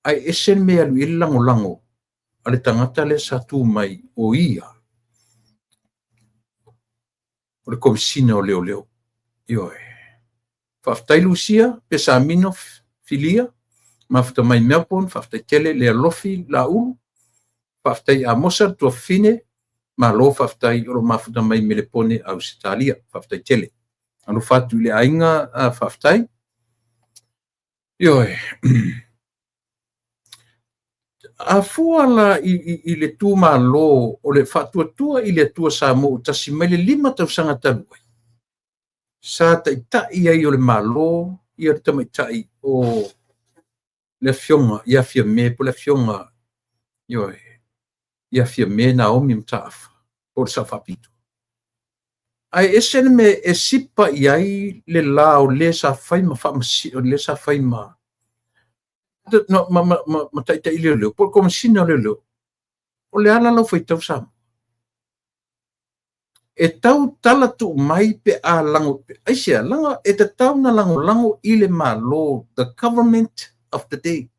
ae ese le mea e alu i ai le lagolago a le tagata lea sa tu mai o ia, o le Komesina o Leoleo. Ioe. Faafetai Lucia, Pesamino, Filia, mafuta mai Melbourne, faafetai tele le alofi Laulu, faafetai Amosa le tuafafine, malo faafetai o lo mafuta mai Melepone Ausetalia, faafetai tele. Alofa atu i le aiga, faafetai. Ioe. A fua la i le tumalo o le faatuatua i le Atua Samoa ua tasi mai le 5 tausaga talu ai, sa taitai ai o le Malo ia le tamaitai o le afioga ia Fiame, po le afioga, ioe, ia Fiame Naomi Mataafa, po o le Sao Faapito. Ae ese le mea e sipa i ai le la o le sa fai ma o le sa fai ma taitai leoleo, po o le Komesina o Leoleo. O le ala lau faitau Samoa. E tau tala tuu mai pe a lago, aisea, laga e tatau na lagolago i le Malo, the government of the day.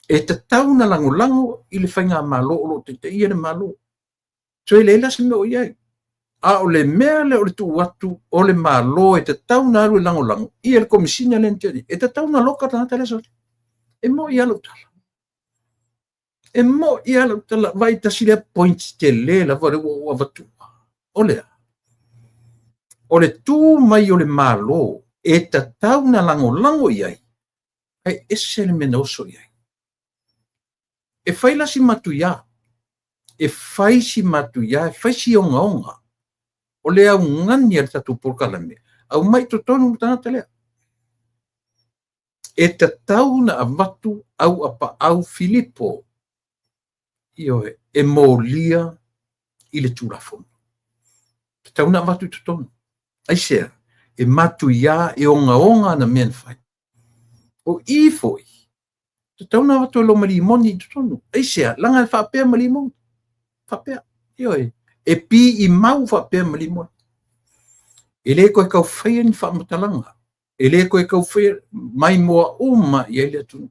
E tatau na lagolago i le faiga Malo o lo o taitaia le Malo. So e leai la se mea o i ai. A o le mea lea o le tuu atu o le Malo e tatau na alu e lagolago ia le Komesina lea na tea, e tatau na loka tagata lea sa. E moi lava lau tala. E moi lava lau tala. Vai tasi lea point tele lava lea ua ou avatua. O lea, o le tu mai o le Malo e tatau na lagolago i ai, ae ese le mea na oso i ai. E fai la si matuia, e fai si matuia, e fai si ogaoga, o le augani a le tatou polokalame, au mai totonu le tagata lea. E tatau na avatu Auapaau Filipo, ioe, e molia i le Tulafono. Tatau na avatu i totonu. Aisea, e matuia e ogaoga ana mea na fai. O i foi, tatau na avatu e loma limoni i totonu. Aisea, laga e faapea ma limoni. Faapea, ioe, e piimau faapea ma lima. E le toe tau faia ni faamatalaga, e le toe tau faia maimoa uma i ai le atunuu.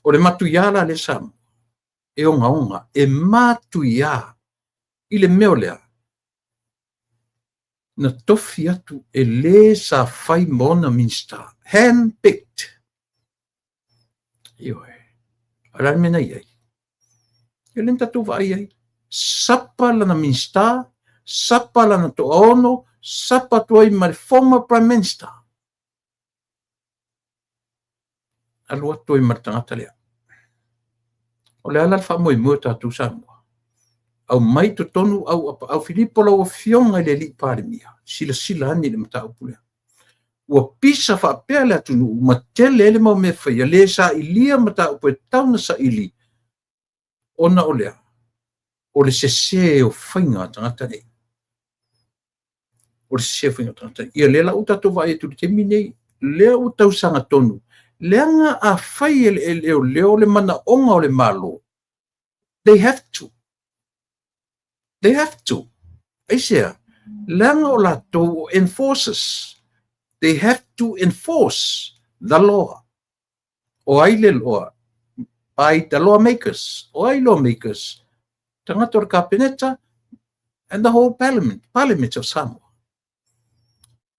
O le matuia la lea Samoa, e ogaoga, e matuia i le mea o lea, na tofi atu e le sa fai ma ona Minisita, hand-picked. Ioe. O le a le mea na i ai? Ia lea na tatou vaai ai. Sapa lana Minisita, sapa lana toaono, sapa atu ai ma le former Prime Minister. Alu atu ai ma le tagata lea. O le a la le faamoemoe o tatou Samoa? Aumai totonu au apaau Filipo lau Afioga i le alii Palemia, silasila ane i le mataupu lea. Ua pisa faapea le atunuu ma tele ai le mau mea faia, le sailia mataupu e tatau ona saili, ona o lea, o le sese o faiga a tagata nei. O le sese o faiga a tagata nei. Ia lea la ua tatou vaai atu i le taimi nei, lea ua tausaga tonu, leaga a fai e leoleo le manaoga o le Malo, they have to. They have to. Aisea? Leaga o latou o enforcers. They have to enforce the law. O ai le law? By the lawmakers. O ai lawmakers? Tagata o le Kapeneta and the whole parliament, Parliament of Samoa.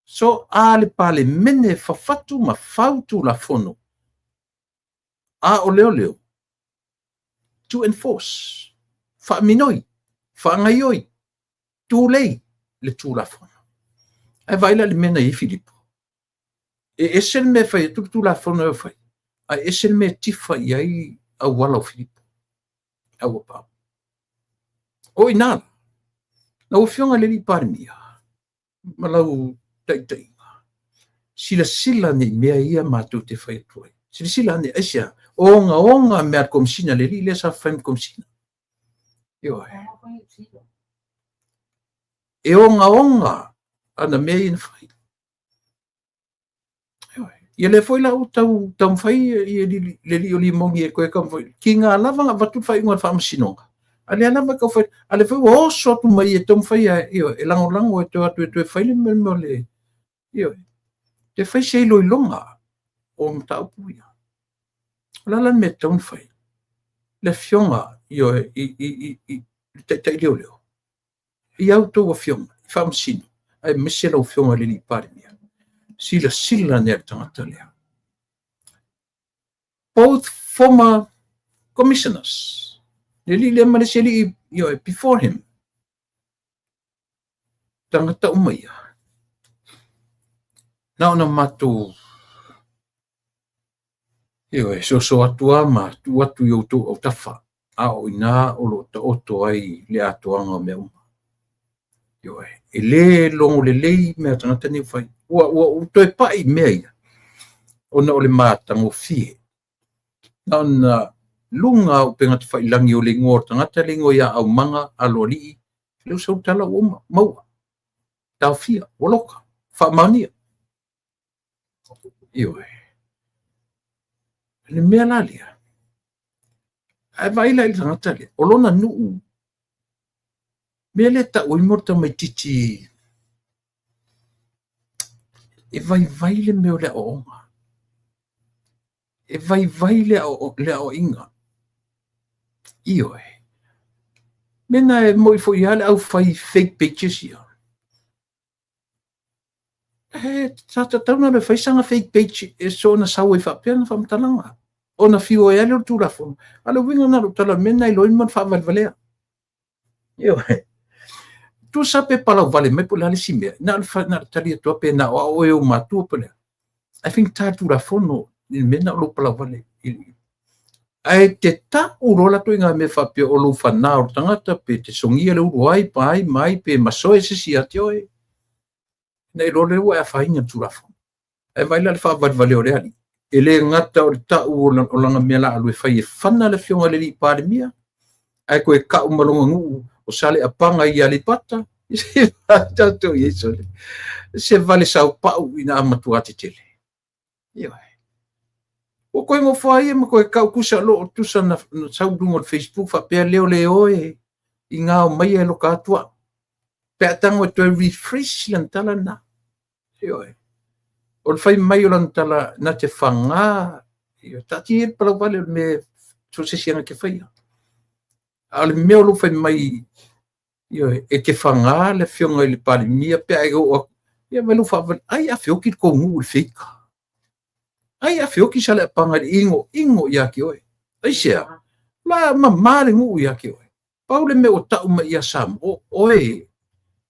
So a le Palemene fafatu ma fau tulafono, a o leoleo to enforce, faaminoi, faagaioi, tulei le tulafono. Ae vaai la le mea na i ai Filipo. E ese le mea fai atu le tulafono e fai, ae ese le mea tifa i ai auala o Filipo. Aua pau. O ina, lau Afioga i le alii Palemia, ma lau taitaiga, silasila ane i mea ia matou te fai atu ai. Silasila ane, aisea, ogaoga mea a le Komesina, le alii lea sa fai ma Komesina. Ioe. E ogaoga ana mea ia na fai. Ioe. Ia lea foi la ua tau taumafai le alii o Limogi e toe taumafai. Kiga lava na avatu le faaiuga a le Faamasinoga. A lea lava e tau fai, a lea foi ua oso atu mai e taumafai e, e lagolago e toe atu e toe fai le mea o le, ioe, toe fai se iloiloga o mataupu ia. O le a la le mea e tatau ona fai? Le afioga, ioe, i le taitai leoleo, i a outou afioga i faamasino, aemaise lau afioga i le alii Palemia, silasila ane i le tagata lea. Both former commissioners, le alii lea ma le isi alii, ioe, before him, tagata uma ia. Na ona matou, ioe, soso atu lava ma tuu atu i outou autafa, a o ina o lo o taoto ai le atoaga o mea uma. Ioe, e le logo lelei mea tagata nei ua fai. Ua toe pai mea ia, ona o le matagofie. Na ona luga o upega tafailagi o le igoa o le tagata, le igoa ia Aumaga Aloalii, lea ua sau tala ua uma, maua, taofia, ua loka, faamaonia. Ioe. Le mea la lea, ae vaai la i le tagata lea, o lona nuu, mea lea tau ai mo le tamaitiiti e vaivai le mea o le aoaoga. E vaivai le aoaiga. Ioe. Mea na e moi foi lava le au fai fake pages ia. E sa tatau ona fai sana fake page e soona sau ai faapea na faamatalaga. Ona fiu ai lea o le Tulafono. A o le uiga na o lou tala, mea na iloa ai ma le faavalevalea. Ioe. Tusa pe palauvale mai po o le a le isi mea. Na o le tali atu pe na o au e ou matua po o le a. Ae faigata le Tulafono i le mea na o lou palauvale. Ae te tau loa latou i ngā mea faapea o lou whanau o le tagata, pe te sogia le ulu ai, pa ai, mai, pe masoe se isi ia te oe. Na iloa lea ua e afaina le Tulafono. Ae vaai la le faavalevale o le alii. E le gata o le tau o lana mea la alu e fai e fana le afioga i le alii Palemia, ae toe kau ma lona nuu o Saleapaga i Aleipata. Tatou i ai sole. Se vale saupau ina a matua tetele. Ioe. Ua toe nofo ai ma toe tau tusa lo tusa na sau luga o le Facebook faapea leo le oe. I gao mai e loka atu au. Pe a tago e toe refresh lana tala lena. Ioe. O le fai mai o lana tala na te fagā, ioe, taatia ia le palauvale o le mea so o se isi e na te faia. A o le mea o lou fai mai, ioe, e te fagā le Afioga i le Palemia pe a e oo atu, ia vaai lou faavale, ai a feoti le tou nuu i le feita. Ai a feoti Saleapaga i le inoino ia te oe. Aisea? La mamā le nuu ia te oe. Pau le mea ua tau mai ia Samoa, o oe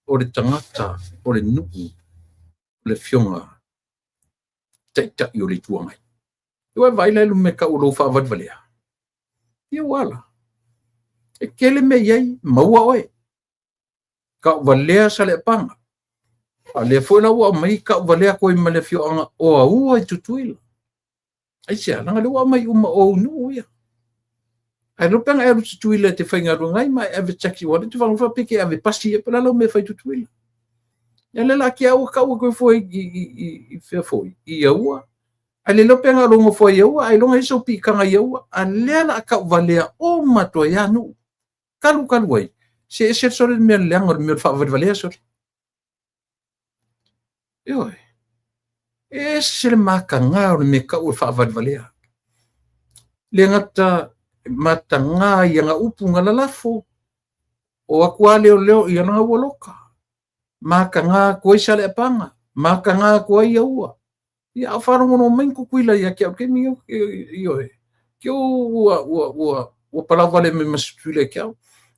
o le tagata o le nuu o le Afioga Taitai o le Itu Agai. Ua e vaai la i le mea tau o lou faavalevalea? Ia ua ala. E tele mea i ai, maua oe. Tauvalea Saleapaga. A o lea foi la ua aumai tauvalea atu ai ma le afioaga o Aua i Tutuila. Aisea? Leaga o lea ua aumai uma o ou nuu ia. Ae iloa pe ana e alu i Tutuila e te faigaluega ai ma e ave taxi, aua o lea ou te faalogo faapea e te ave pasi ea po o le a lau mea e fai i Tutuila. Ia o lea o le a te au tau atu ifo i fea foi, i Aua. Ae le iloa pe na o lou nofo ai i Aua, ailoga e i ai sou piitaga i Aua. A lea o le a tauvalea uma atu ai lava nuu. Talu talu ai, se ese sole le mea leaga o le mea o le faavalevalea sole. Ioe. E ese le mataga o le mea tau o le faavalevalea. Le gata mataga i ana upu na lalafo, o atu lava leoleo ia leaga ua loka. Mataga atu ai Saleapaga, mataga atu ai Aua. Ia a o faalogologo mai ni Tutuila ia te au i le taimi lenei, ioe, te ua palauvale mai ma se Tutuila ia te au.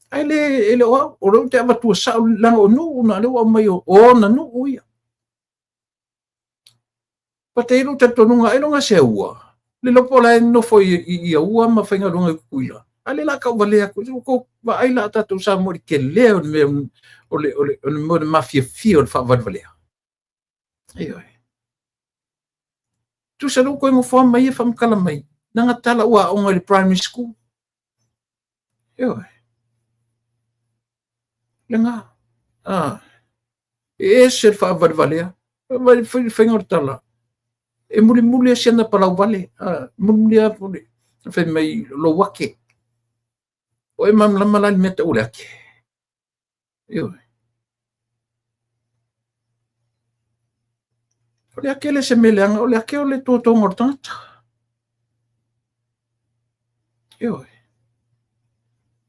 Ae le, e le o au, o lea ou te avatua sao, leaga o nuu na, o lea ua aumai o ona nuu ia. But e i ai lou talitonuga, ailoga se Aua, le iloa po o la e nofo i Aua ma faigaluega i Tutuila, a o lea o le a tauvalea atu. Ua outou vaai la tatou Samoa i le tele o le mea o le, o le, o le mea o le mafiafia o le faavalevalea. Ioe. Tusa lea ua toe nofo lava ma ia faamatala mai, lana tala ua aoga i le primary school. Ioe. Lena. Ah. E ese le faavalevalea. Vai fai le faiga o le tala. E mulimuli si ana palauvale. Ah, mulimuli lava pule. Fai mai lou ake. O e malamalama la i le mea tau o le ake. Ioe. O le ake le se mea leaga, o le ake o le totoga o le tagata. Ioe.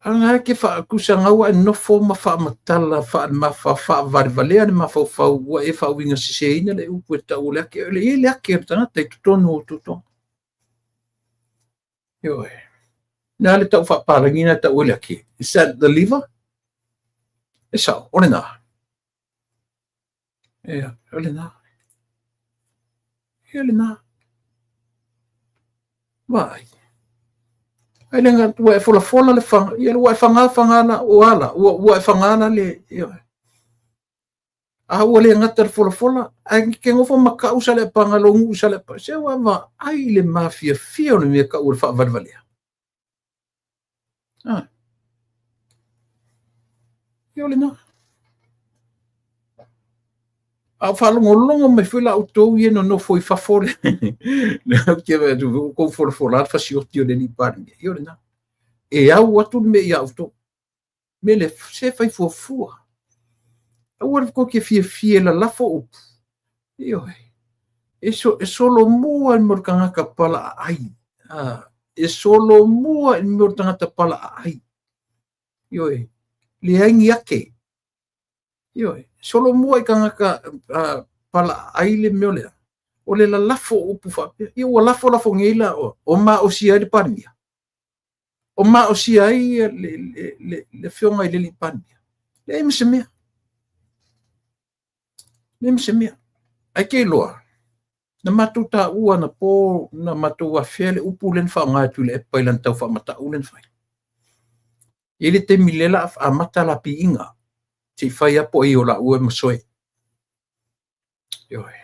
A na e te faatusa na ua e nofo ma faamatala faalemafa faavalevalea le mafaufau ua e faauiga seseina le upu e tau o le ake. O le i ai le ake o le tagata i totonu o totoga. Ioe. Le a le tau faapalagi na tau ai le ake? Is that the liver? E sao, o lena. Ia, o lena. Ia lena. Vaai. Ai le ngā, ua e folafola le whanga, ia ua e whangā whangā la, o ala, ua e whangā la le, ia. A ua le gata le folafola, ae ke nofo ma kau Saleapaga lou nuu i Saleapaga, se ua vaai i le mafiafia o le mea tau o le faavalevalea. Ah. Ia o lena. A o faalogologo mai foi la outou ia nonofo i fafo le le au te vaai atu ua outou folafola le fasioti o le alii Palemia. Ia o lena. E au atu le mea ia outou. Mea lea, se fai fuafua. Aua le tou te fiafia e lalafo upu. Ioe. E, so, e solomua i le mea o le tagata palaaai. Ah, e solomua i le mea o le tagata palaaai. Ioe. Leai ni ake. Ioe. Solomua i tagata palaaai le mea lea. O le lalafo o upu faapea. Ia ua lafolafo nei la o maosia ai le Palemia. O maosia ai le afioga i le alii Palemia. Leai ma se mea. Leai ma se mea. Ae te iloa, na matou taua anapo, na matou afea le upu lea na faaaoga e Tuilaepa i lana tau faamatau lea na fai. E i ai le taimi lea la amata la piiga, se i fai lava po o ai o laua e masoe. Ioe.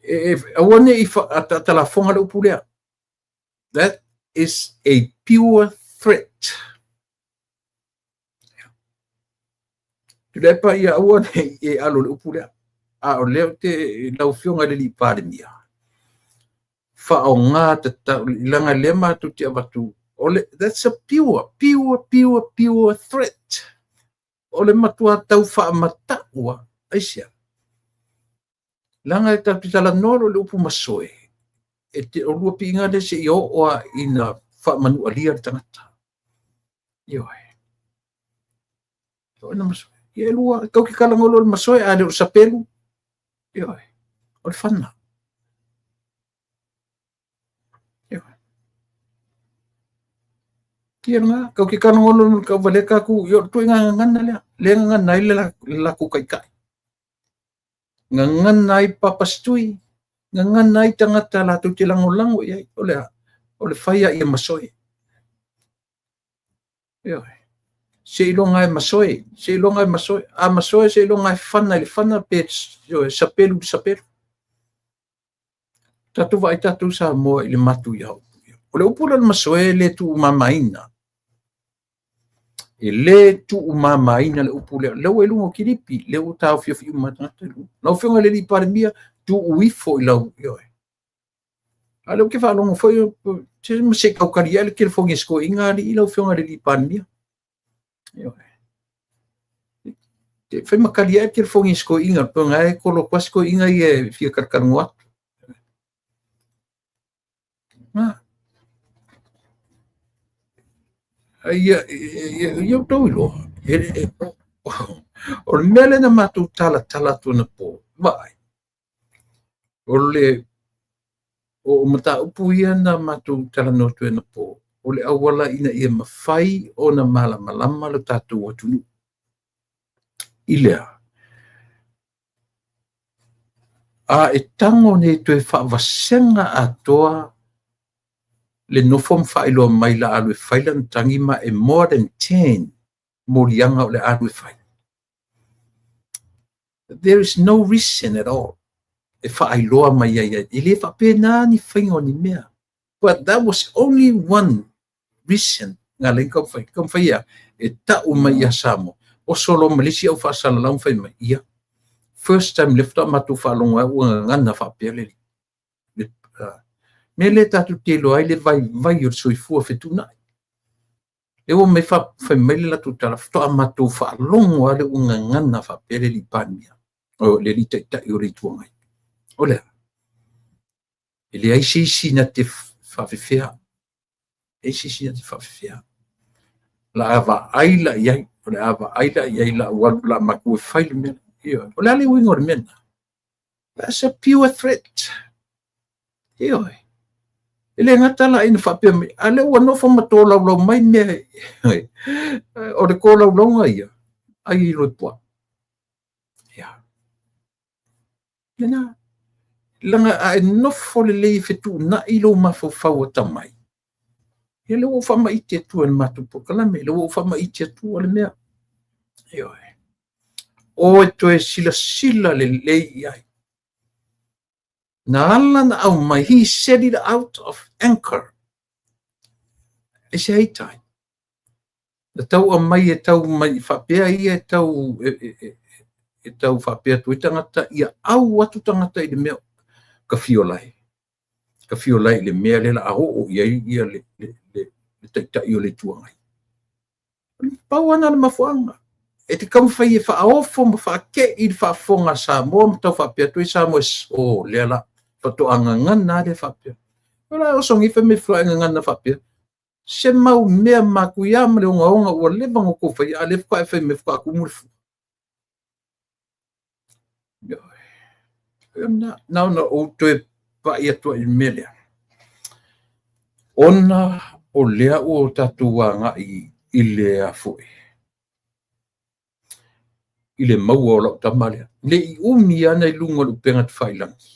E, aua ne i atalafoga le upu lea. That is a pure threat. Tuilaepa ia aua ne i e alo i le upu lea. A o lea ou te lau Afioga i le alii Palemia, faaaoga tatau, leaga lea matou te avatu, O le, that's a pure, pure, pure, pure threat. O le matua tau faamata'u a. Aisea? Leaga e tatou te talanoa loa i le upu masoe, e te, o lua piiga lea seia oo lava ina faamanualia le tagata. Ioe. O ina masoe. Ia e lua, tatou te talanoa loa i le masoe, a le o le sapelu, ioe, o le fana. Ia lena, tatou te talanoa loa i le tauvalea tatou, ia o le ituaiga gagana lea, lea e gagana ai le latou taitai. Gagana ai papasitui, gagana ai tagata latou te lagolago i ai. O le a? O le fai a ia masoe. Ioe. Seiloga e masoe, seiloga e masoe. A masoe seiloga e fana i le fana pe ioe, sapelu i le sapelu. Tatou vaai tatou Samoa i le matuia upu ia. O le upu lea o le masoe e le tuumamaina. E le tuumamaina le upu lea. Lea ua i luga o kilipi, lea ua taofiofi uma tagata i le upu. Lau Afioga i le Alii Palemia, tuu ifo i lau, ioe. A o lea ou te faalogo foi, se ma se i tautali ai le telefoni a si toeaina alii lau Afioga i le Alii Palemia. Ioe. Te fai ma tali ai le telefoni a si toeaina, pe ona e kolo atu lava si toeaina ia e fia talatalanoa atu. Ia, ia outou iloa, o le mea lea na matou talatala atu anapo, vaai, o le o mataupu ia na matou talanoa atu anapo, o le auala ina ia mafai ona malamalama lo tatou atunuu i lea. A e tago nei toe faavasega atoa le nofo ma faailoa mai la alu e fai lana tagi ma e more than 10 moliaga o le alu e fai. There is no reason at all e faailoa mai ai ai. E le faapena ni faiga o ni mea. But that was only one reason na ala ai ona taumafai. Taumafai ea e tau mai ia Samoa. Oso loa ma le isi au faasalalau ma fai mai, ia, first time lea faatoa matou faalogo ai ua gagana faapea le le mea lea tatou te iloa ai le vaivai o le soifua fetuunai. Lea ua mai fai mai le latou tala, faatoa matou faalogo lava lea ua gagana faapea le Alii Palemia, o le Alii Taitai o le Itu Agai. O le a? E leai se isi na te faafefea. E leai se isi na te faafefea. La a vaai la i ai, o le a vaai la i ai la ua alu la matou e fai le mea. Ioe. O le a le uiga o le mea lena? That's a pure threat. Ioe. E le gata la ina faapea mai, a lea ua nofo ma tolaulau mai mea, o le tolaulauga ia, ai i loe puaa. Ia. Lena. Leaga a e nofo lelei e fetuunai lou mafaufau atamai, ia lea ua ou faamaite atua i le matou polokalame, lea ua ou faamaite atua le mea. Ioe. O e toe silasila lelei i ai. Na ala na aumai, he said it out of anchor. Aisea ai tai? Na tau aumai e tau mai faapea ia e tau e, e, e, e tau faapea atu ai tagata ia au atu tagata i le mea ka fiolai. Ka fiolai i le mea lea la a oo i ai ia le, le, le, le taitai o le Itu Agai. Pau lava na o le mafuaaga. E te taumafai e faaofo ma faatei i le faafofoga a Samoa ma tau faapea atu ai Samoa, o lea la, faatoa gagana lava lea faapea. O la e oso nei fai mai faatoa gagana faapea. Se mau mea matuia ma le ogaoga ua leva ona outou faia, a o lea faatoa e fai mai faatoa tumu le fua. Na ona ou toe pai atu ai i le mea lea. Ona o lea ua tatou agai i le a foi, i le maua o lau tama lea. Le i umi ana i luga o le upega tafailagi.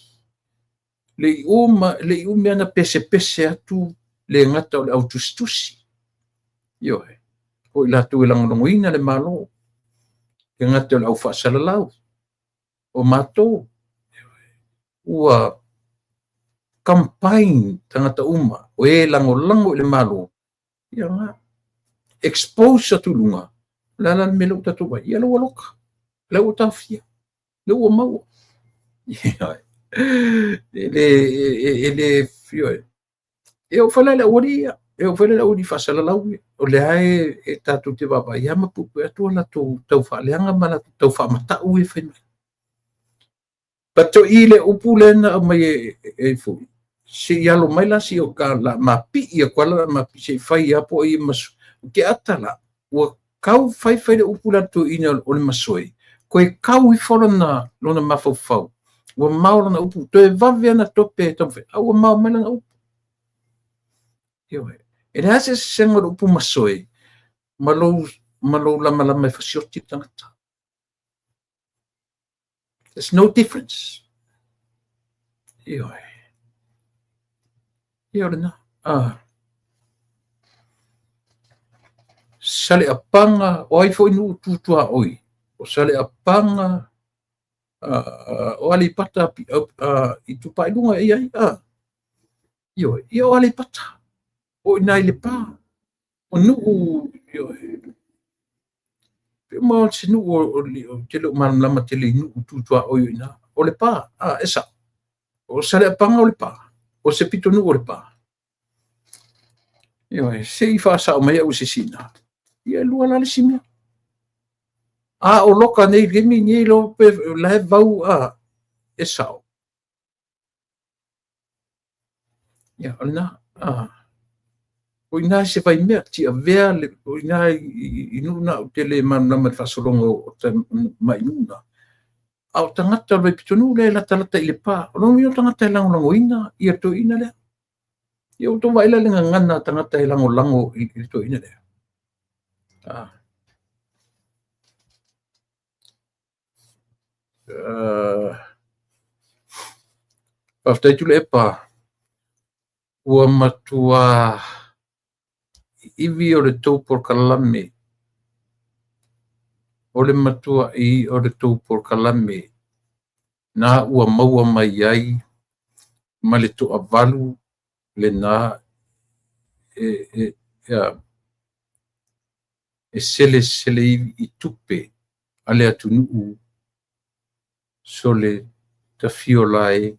Le i uma, le i umi ana pesepese atu le gata o le au tusitusi. Ioe. O i latou e lagolagoina le Malo. Le gata o le au faasalalau. O matou. Ua campaign tagata uma. O e lagolago i le Malo. Ia na. Expose atu i luga. O le a la le mea lea ua tatou vaai? Ia lea ua loka. Lea ua taofia. Lea ua maua. E le, e le, ioe. E oo foi la i le aualii ia. E oo foi la i le aualii faasalalau, o lea e tatou te vaavaai lava ma puepue atu a latou taufaaleaga ma latou tau faamatau e fai mai. But o i le upu lea na aumai e foi, se i alo mai la si o ka la mapii atu ala la mapii se i fai a po o i mas ke ata la ua kau fai fai le upu la toeaina o le masoe toe kau ifo lona mafaufau ua mao lona upu toe vave ana tope e taumafai a ua mao mai lana upu. Ioe. E leai se eseesega o le upu masoe ma lou lamalama e fasioti le tagata. There's no difference. Ioe. Ia o lena. Saleapaga, o ai foi nuu tu tuaoi? O Saleapaga, o Aleipata Itupa i Luga e i ai. Ioe, ia o Aleipata. O i nai Lepa. O nuu, ioe. Pe uma o se nuu o te le o malamalama tele i nuu tu tuaoi o ina. O Lepa, e sao. O Saleapaga o Lepa. O se pitonuu o Lepa. Ioe, se i faasao mai au i se sina. Ia e lua la le isi mea. A o loka nei taimi nei lo pe la e vau a e sao. Ia, o lena. O ina se vai mea, tiavea le, o ina i nuu na o te le malamalama i le faasologa o mai nuu na. A o tagata o le vaipitonu lea e latalata i Lepa. O lona uiga o tagata e lagolagoina ia toeaina lea. Ia ua outou vaai la i le gagana a tagata e lagolago i le toeaina lea. Faafetai Tuilaepa, ua matua ivi o le tou polokalame, o le matua i o le tou polokalame na ua maua mai ai ma le toavalu lena e selesele i tupe a le atunuu sole tafiolae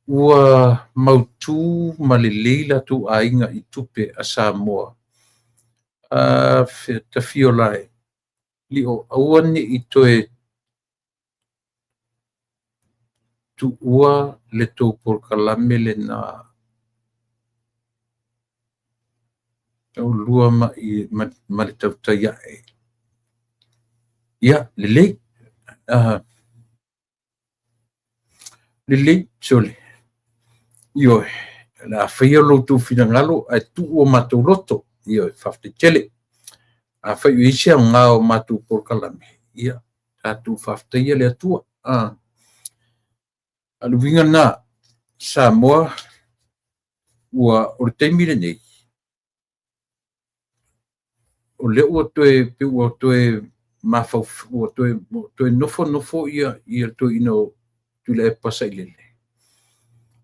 ua mautu ma lelei latou aiga i tupe a Samoa. Tafiolae lio aua ne i toe tuua le tou polokalame lena taulua ma le tautai ae. Ia, lelei. Lelei, sole. Ioe, o le a faia lo outou finagalo ae tuu o matou loto. Ioe, faafetai tele. Afai o i ai se aoga o matou polokalame, ia, tatou faafetaia le Atua. A o le uiga lena, Samoa, ua o le taimi lenei, o lea ua toe, pe ua toe ua toe nofonofo ia toeaina o Tuilaepa Sailele,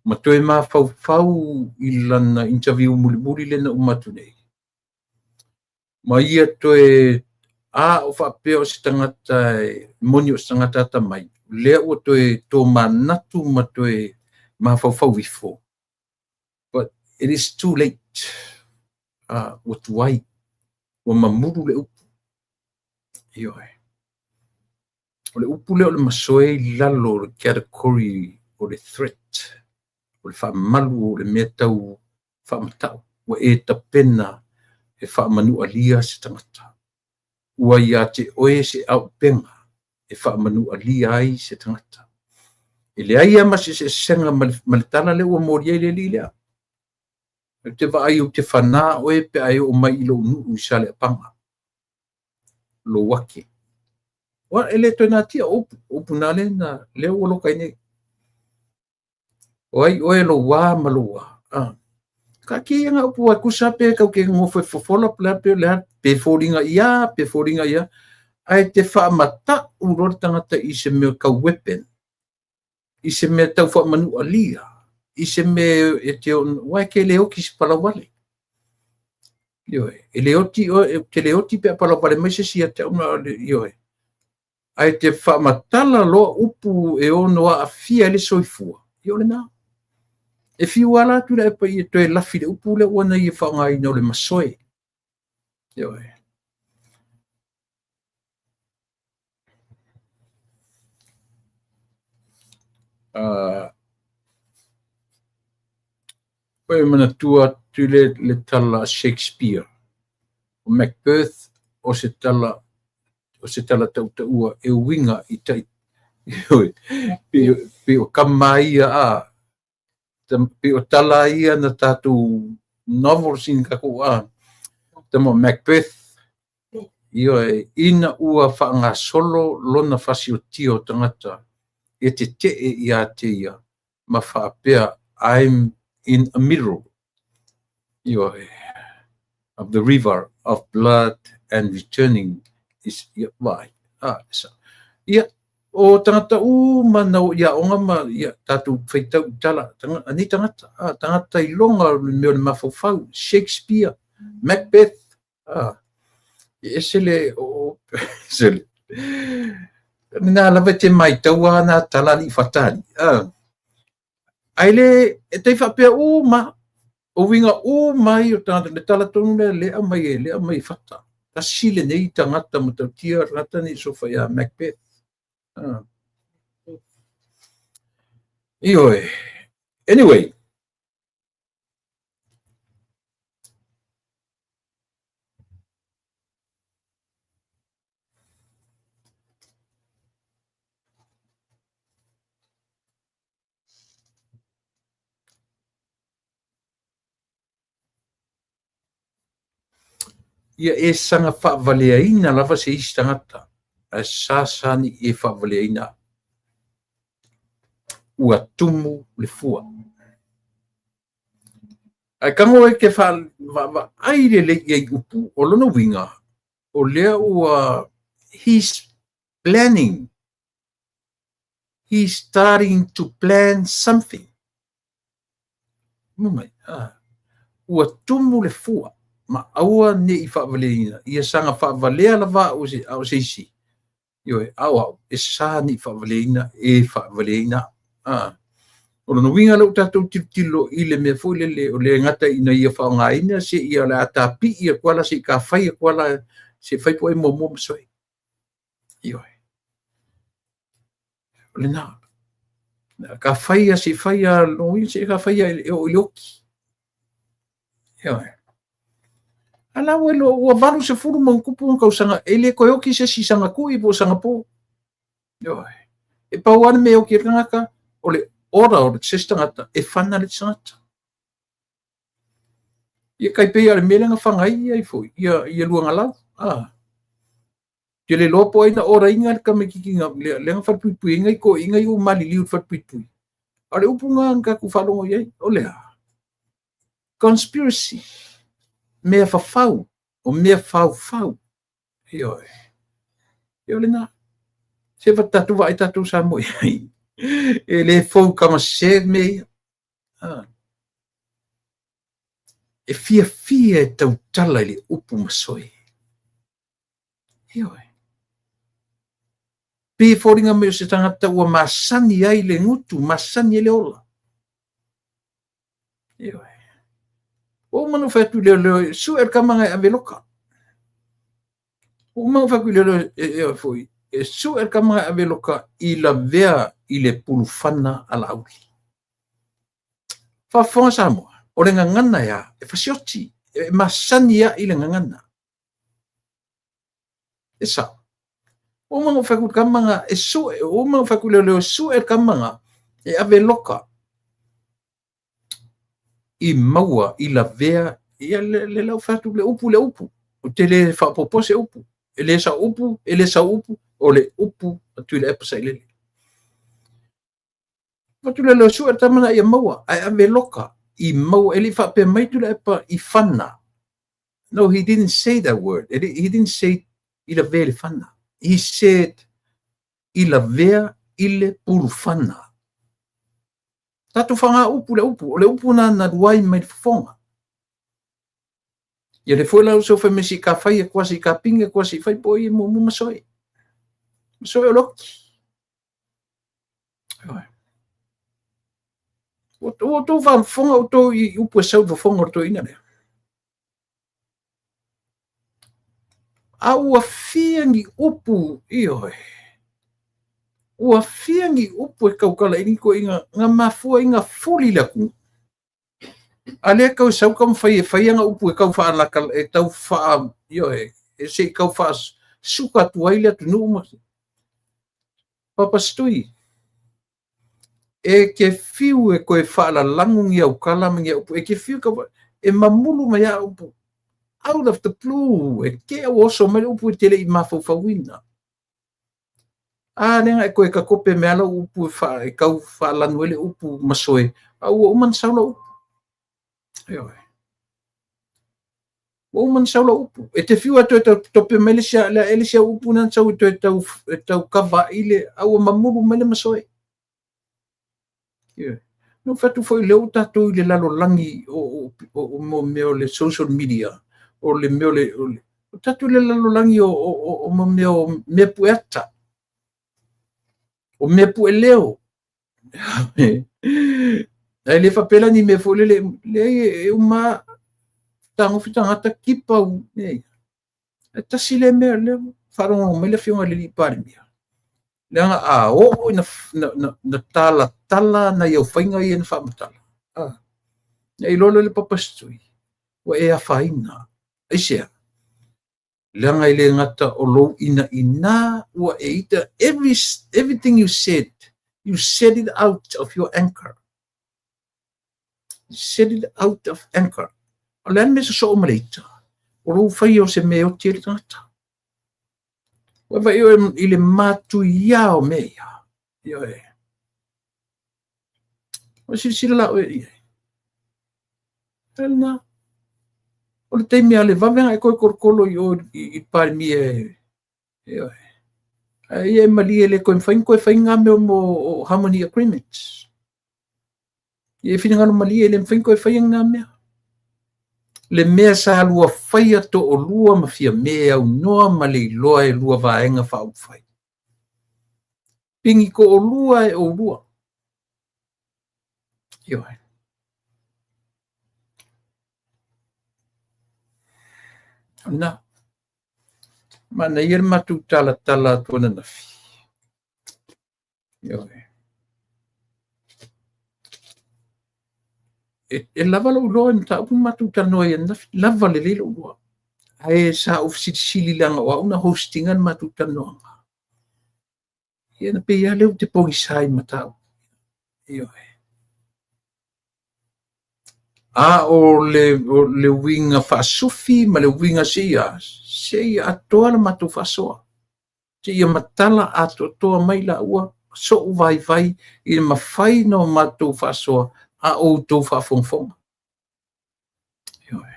ma toe mafaufau i lana interview mulimuli lea na uma atu nei. Ma ia toe a o faapea o se tagata e moni o se tagata atamai, lea ua toe tomanatu ma toe mafaufau ifo. But it is too late. Ua tuai, ua mamulu le upu. Ioe. O le upu lea o le masoe i lalo o le category o le threat, o le faamalu o le mea tau faamatau. Ua e tapena e faamanualia se tagata. Ua ia te oe se auupega e faamanualia ai se tagata. E leai lava ma se eseesega ma le tala lea ua molia ai le alii lea. Ou te vaai ou te fanā oe pe a e oo mai i lou nuu i Saleapaga. Lou ake. Ua e le toe natia o upu, o upu na lea na lea ua loka ai nei. O ai oe lou a ma lou a. Taatia ia ngā upu ai tusa pe kau te nofo e fofola pe le pe foliga ia, pe foliga ia. Ae te faamatau loa le tagata i se mea tau weapon, i se mea tau faamanualia, i se mea e te ua e te le oti se palauvale. Ioe, e le oti oe, te le oti pe a palauvale mai se isi ia te au na ioe. Ae te faamatala loa upu e ono aafia ai le soifua, ia o lena. E fiu ala Tuilaepa ia toe lafi le upu lea ua na ia faaaogaina o le masoe. Ioe. Ua e manatua atu le tala a Shakespeare, o Macbeth o se tala o se tala tautaua e uiga i tai pei o kama ia a pei o tala ia na tatou novels ina tatou a tama Macbeth ioe ina ua faagasolo lona fasiotia o tagata e tetee ia te ia ma faapea, I'm in a middle, ioe, of the river of blood and returning is ia vai a sa ia o tagata uma na o ia onga ma ia tatou faitau tala tanga ani tagata a tagata iloga o le mea o le mafaufau Shakespeare Macbeth a e ese le o ese le na lava te mai taua na tala li fatali a ai le e tai faapea uma o uiga uma ai o tagata le tala tonu lea le aumai e le aumai e fata tasi lenei tagata matautia tagata nei sofa ia Macbeth. Ioe. Anyway, ia e saga faavaleaina lava se isi tagata ae sa ni e faavaleaina ua tumu le fua. Ae tago e te vaavaai lelei i ai upu o lona uiga o lea ua he's planning, he's starting to plan something. Mai, ua tumu le fua ma aua ne i faavaleaina ia saga faavalea lava a o se isi. Ioe, au au, e sa ni faavaleaina e faavaleaina. O lona uiga lea ua tatou tilotilo i le mea foi lele o le gata ina ia faaaogaina se ia o le a tapii atu ala se i ka fai atu ala se fai po e muamua masoe. Ioe. O lena. Ka fai a se fai a lona se ka fai a e o i le oki. Ioe. Ala ua lo ua 80 ma tupu na tausaga e le toe oki se isi saga tui po o saga po. Ioe. E pau lava le mea e oki ai le tagata o le ora o se isi tagata e fana le tagata. Ia tai pei o le mea lea na fana ai ia foi ia ia Luagalau. Te le loa po ai na oraina le tamaitiiti na lea na falepuipuiina i toeaiina ia ua maliliu i le falepuipui. A o le upu na na tatou faalogo i ai o le a? Conspiracy. Mea fafau o mea faufau. Ioe. Ia o lena. Se va tatou vaai tatou Samoa i ai. E le fou tamasese mea ia. E fiafia e tautala i le upu masoe. Ioe. Pe foliga mai o se tagata ua masani ai le gutu, masani ai le ola. Ioe. Ua uma ona ou fai atu i leoleo e sue le tama na e ave loka. Ua uma ona ou fai atu i leoleo e foi e sue le tama na e ave loka i lavea i le pulufana a Laauli. Faafofoga Samoa, o le gagana e a, e fasioti, e masani ai le gagana. E sao. Ua uma ona ou fai atu i le tama na e sue, ua uma ona ou fai atu i leoleo e sue le tama na e ave loka i maua i lavea ia le lau fai atu le upu le upu. Ou te le faaopoopoa se upu. E le sao upu, e le sau upu, o le upu a Tuilaepa Sailele. Fai atu leoleo sue le tama na ia maua, ae ave loka i maua, e le i faapea mai Tuilaepa i fana. No, he didn't say that word. He didn't say i lavea i le fana. He said i lavea i le pulufana. Tatou faga upu le upu, o le upu na na luai mai le fofoga. Ia le foi la uso fai mai si ka fai e si ka pinga kua si fai po i muamua masoe. Masoe o loki. Ua outou faafofoga outou i upu e sau i le fofoga o le toeaina lea. A ua fia ni upu, ioe, ua fia ni upu e tautala i ai toeaiina na mafua ai ona fuli le atunuu. A lea tau sau taumafai e fai ana upu e tau faalata, e tau faa, ioe, e se i tau faasuka atu ai le atunuu ma Papasitui. E te fiu e toe faalalagu ni au tala ma ni au upu, e te fiu e mamulu mai lava upu out of the blue, e te ua oso mai le upu e te le i mafaufauina. A lea na e toe tatope mai lava lau upu e tau faalanu ai le upu masoe, a ua uma ona sau lau upu. Ioe. Ua uma ona sau lau upu. E te fiu e toe tope mai le isi au upu na sau e toe tau, e tau kavaai le, a ua mamulu mai le masoe. Ioe. Na ou fai atu foi lea ua tatou i le lalolagi o mea o le social media, o le mea o le, o tatou i le lalolagi o mea o mea pueata, o mea pueleo. Ae le faapea la ni mea foi lele, leai e uma fetagofi tagata kipa mea ia. Ae tasi lea mea lea faalogologo mai le Afioga i le alii Palemia, leaga a oo ina na talatala nai au faiga ia na faamatala, na iloa loa le Papasitui, ua e afaina. Aisea? Leaga e le gata o lou inaina ua e ita, everything you said, you said it out of your anchor. You said it out of anchor. O le a le mea sosoo ma le ita? O lou faia o se mea e oti ai le tagata. Ua vaai oe i le matuia o mea ia. Ioe. O silasila la oe i ai. Lena. O le taimi a le vave ona e toe tolotolo i o i Palemia e, ioe. Ae ia e malie le toe mafai ona toe fai ngā mea mo Harmony Agreements. Ia e finagalo malie e le mafai ona toe faia ngā mea. Le mea sa lua faia to'olua ma Fiame aunoa ma le iloa e lua vaega faaupufai. Pigi to'olua e oulua. Ioe. O lena. Manaia le matou talatala atu ananafi. Ioe. E lava lou iloa i mataupu na matou talanoa ai ananafi. Lava lelei lou iloa. Ae sa ou fesilisili leaga o au na host ina le matou talanoaga. Ia na pei lava lea ou te pogisa i mataupu. Ioe. A o le uiga faasufi ma le uiga seia atoa le matou faasoa. Seia matala atoatoa mai laua so'u vaivai i le mafai ona o matou faasoa a o outou faafogafoga. Ioe.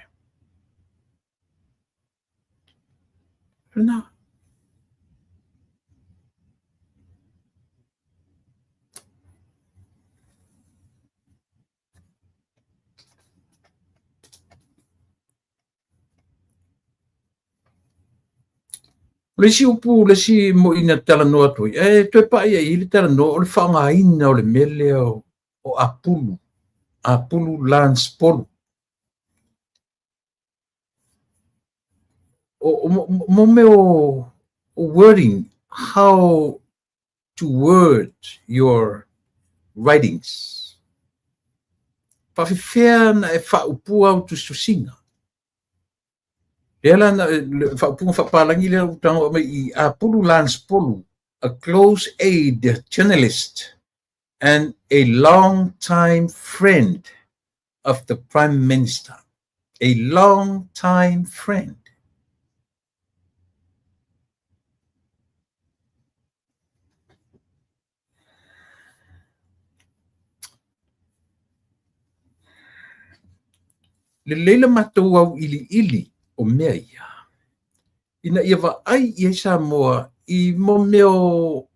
Lena. O le isi upu, le isi mo'i na talanoa atu ai, e toe pa'i ai i le talanoa o le faaaogaina o le mea lea o Apulu, Apulu Lance Polu. O mo mea o wording, how to word your writings. Faafefea na e faaupua au tusitusiga. Lea la na le faaupuga faapalagi lea ua tago mai i Apulu Lance Polu, a close aide journalist and a long time friend of the Prime Minister. A long time friend. Lelei le matou auiliili o mea ia, ina ia vaai i ai Samoa i mo mea o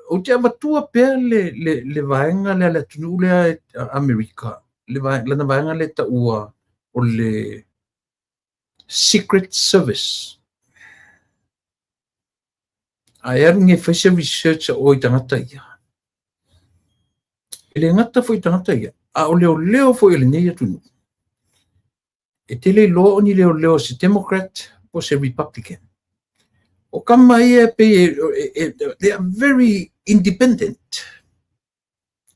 ou te avatua pea le vaega lea le atunuu lea Amerika, lana vaega lea taua o le Secret Service. A e alu nei e fai se research a oe i tagata ia. E le gata foi i tagata ia, a o leoleo foi o lenei atunuu, e te le iloa o ni leoleo o se Democrat po o se Republican. O kama ia e pei they are very independent.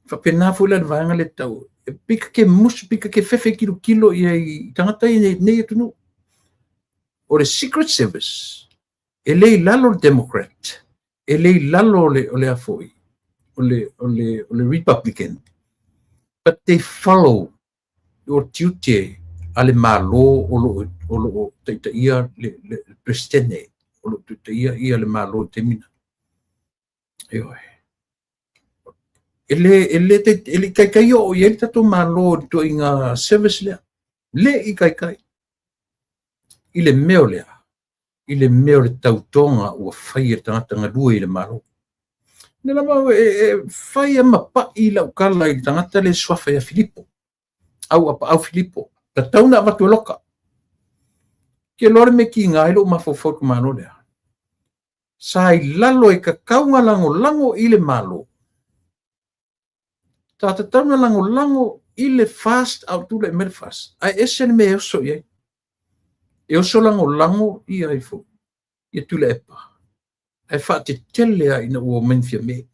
Faapena foi la le vaega lea tau e pei ta te musu, pei ta te fefe tilotilo i ai i tagata ia i lenei atunuu. O le Secret Service, e le i lalo o le Democrat, e le i lalo o le a foi, o le Republican, but they follow o tiute a le Malo o lo o taitaia le Peresetene, o lo o taitaia ia le Malo i taimi na. Ioe. E le taitai oo i ai le tatou Malo i le ituaiga service lea. Le i taitai. I le mea o lea, i le mea o le tautoga ua fai e le tagata galue i le Malo. Ne lava e fai a ma pai lau tala i le tagata le suafa ia Filipo. Au apaau Filipo. Tatau na avatu e loka. Ke loa le mea tiga ai lou mafaufau i le Malo lea. Sa i lalo e tatau na lagolago i le Malo. Sa tatau na lagolago i le FAST a o tulai mai le FAST. Ae ese le mea e oso i ai. E oso lagolago ia ai foi. Ia Tuilaepa. Ae faatetele a ina ua omai ni Fiame.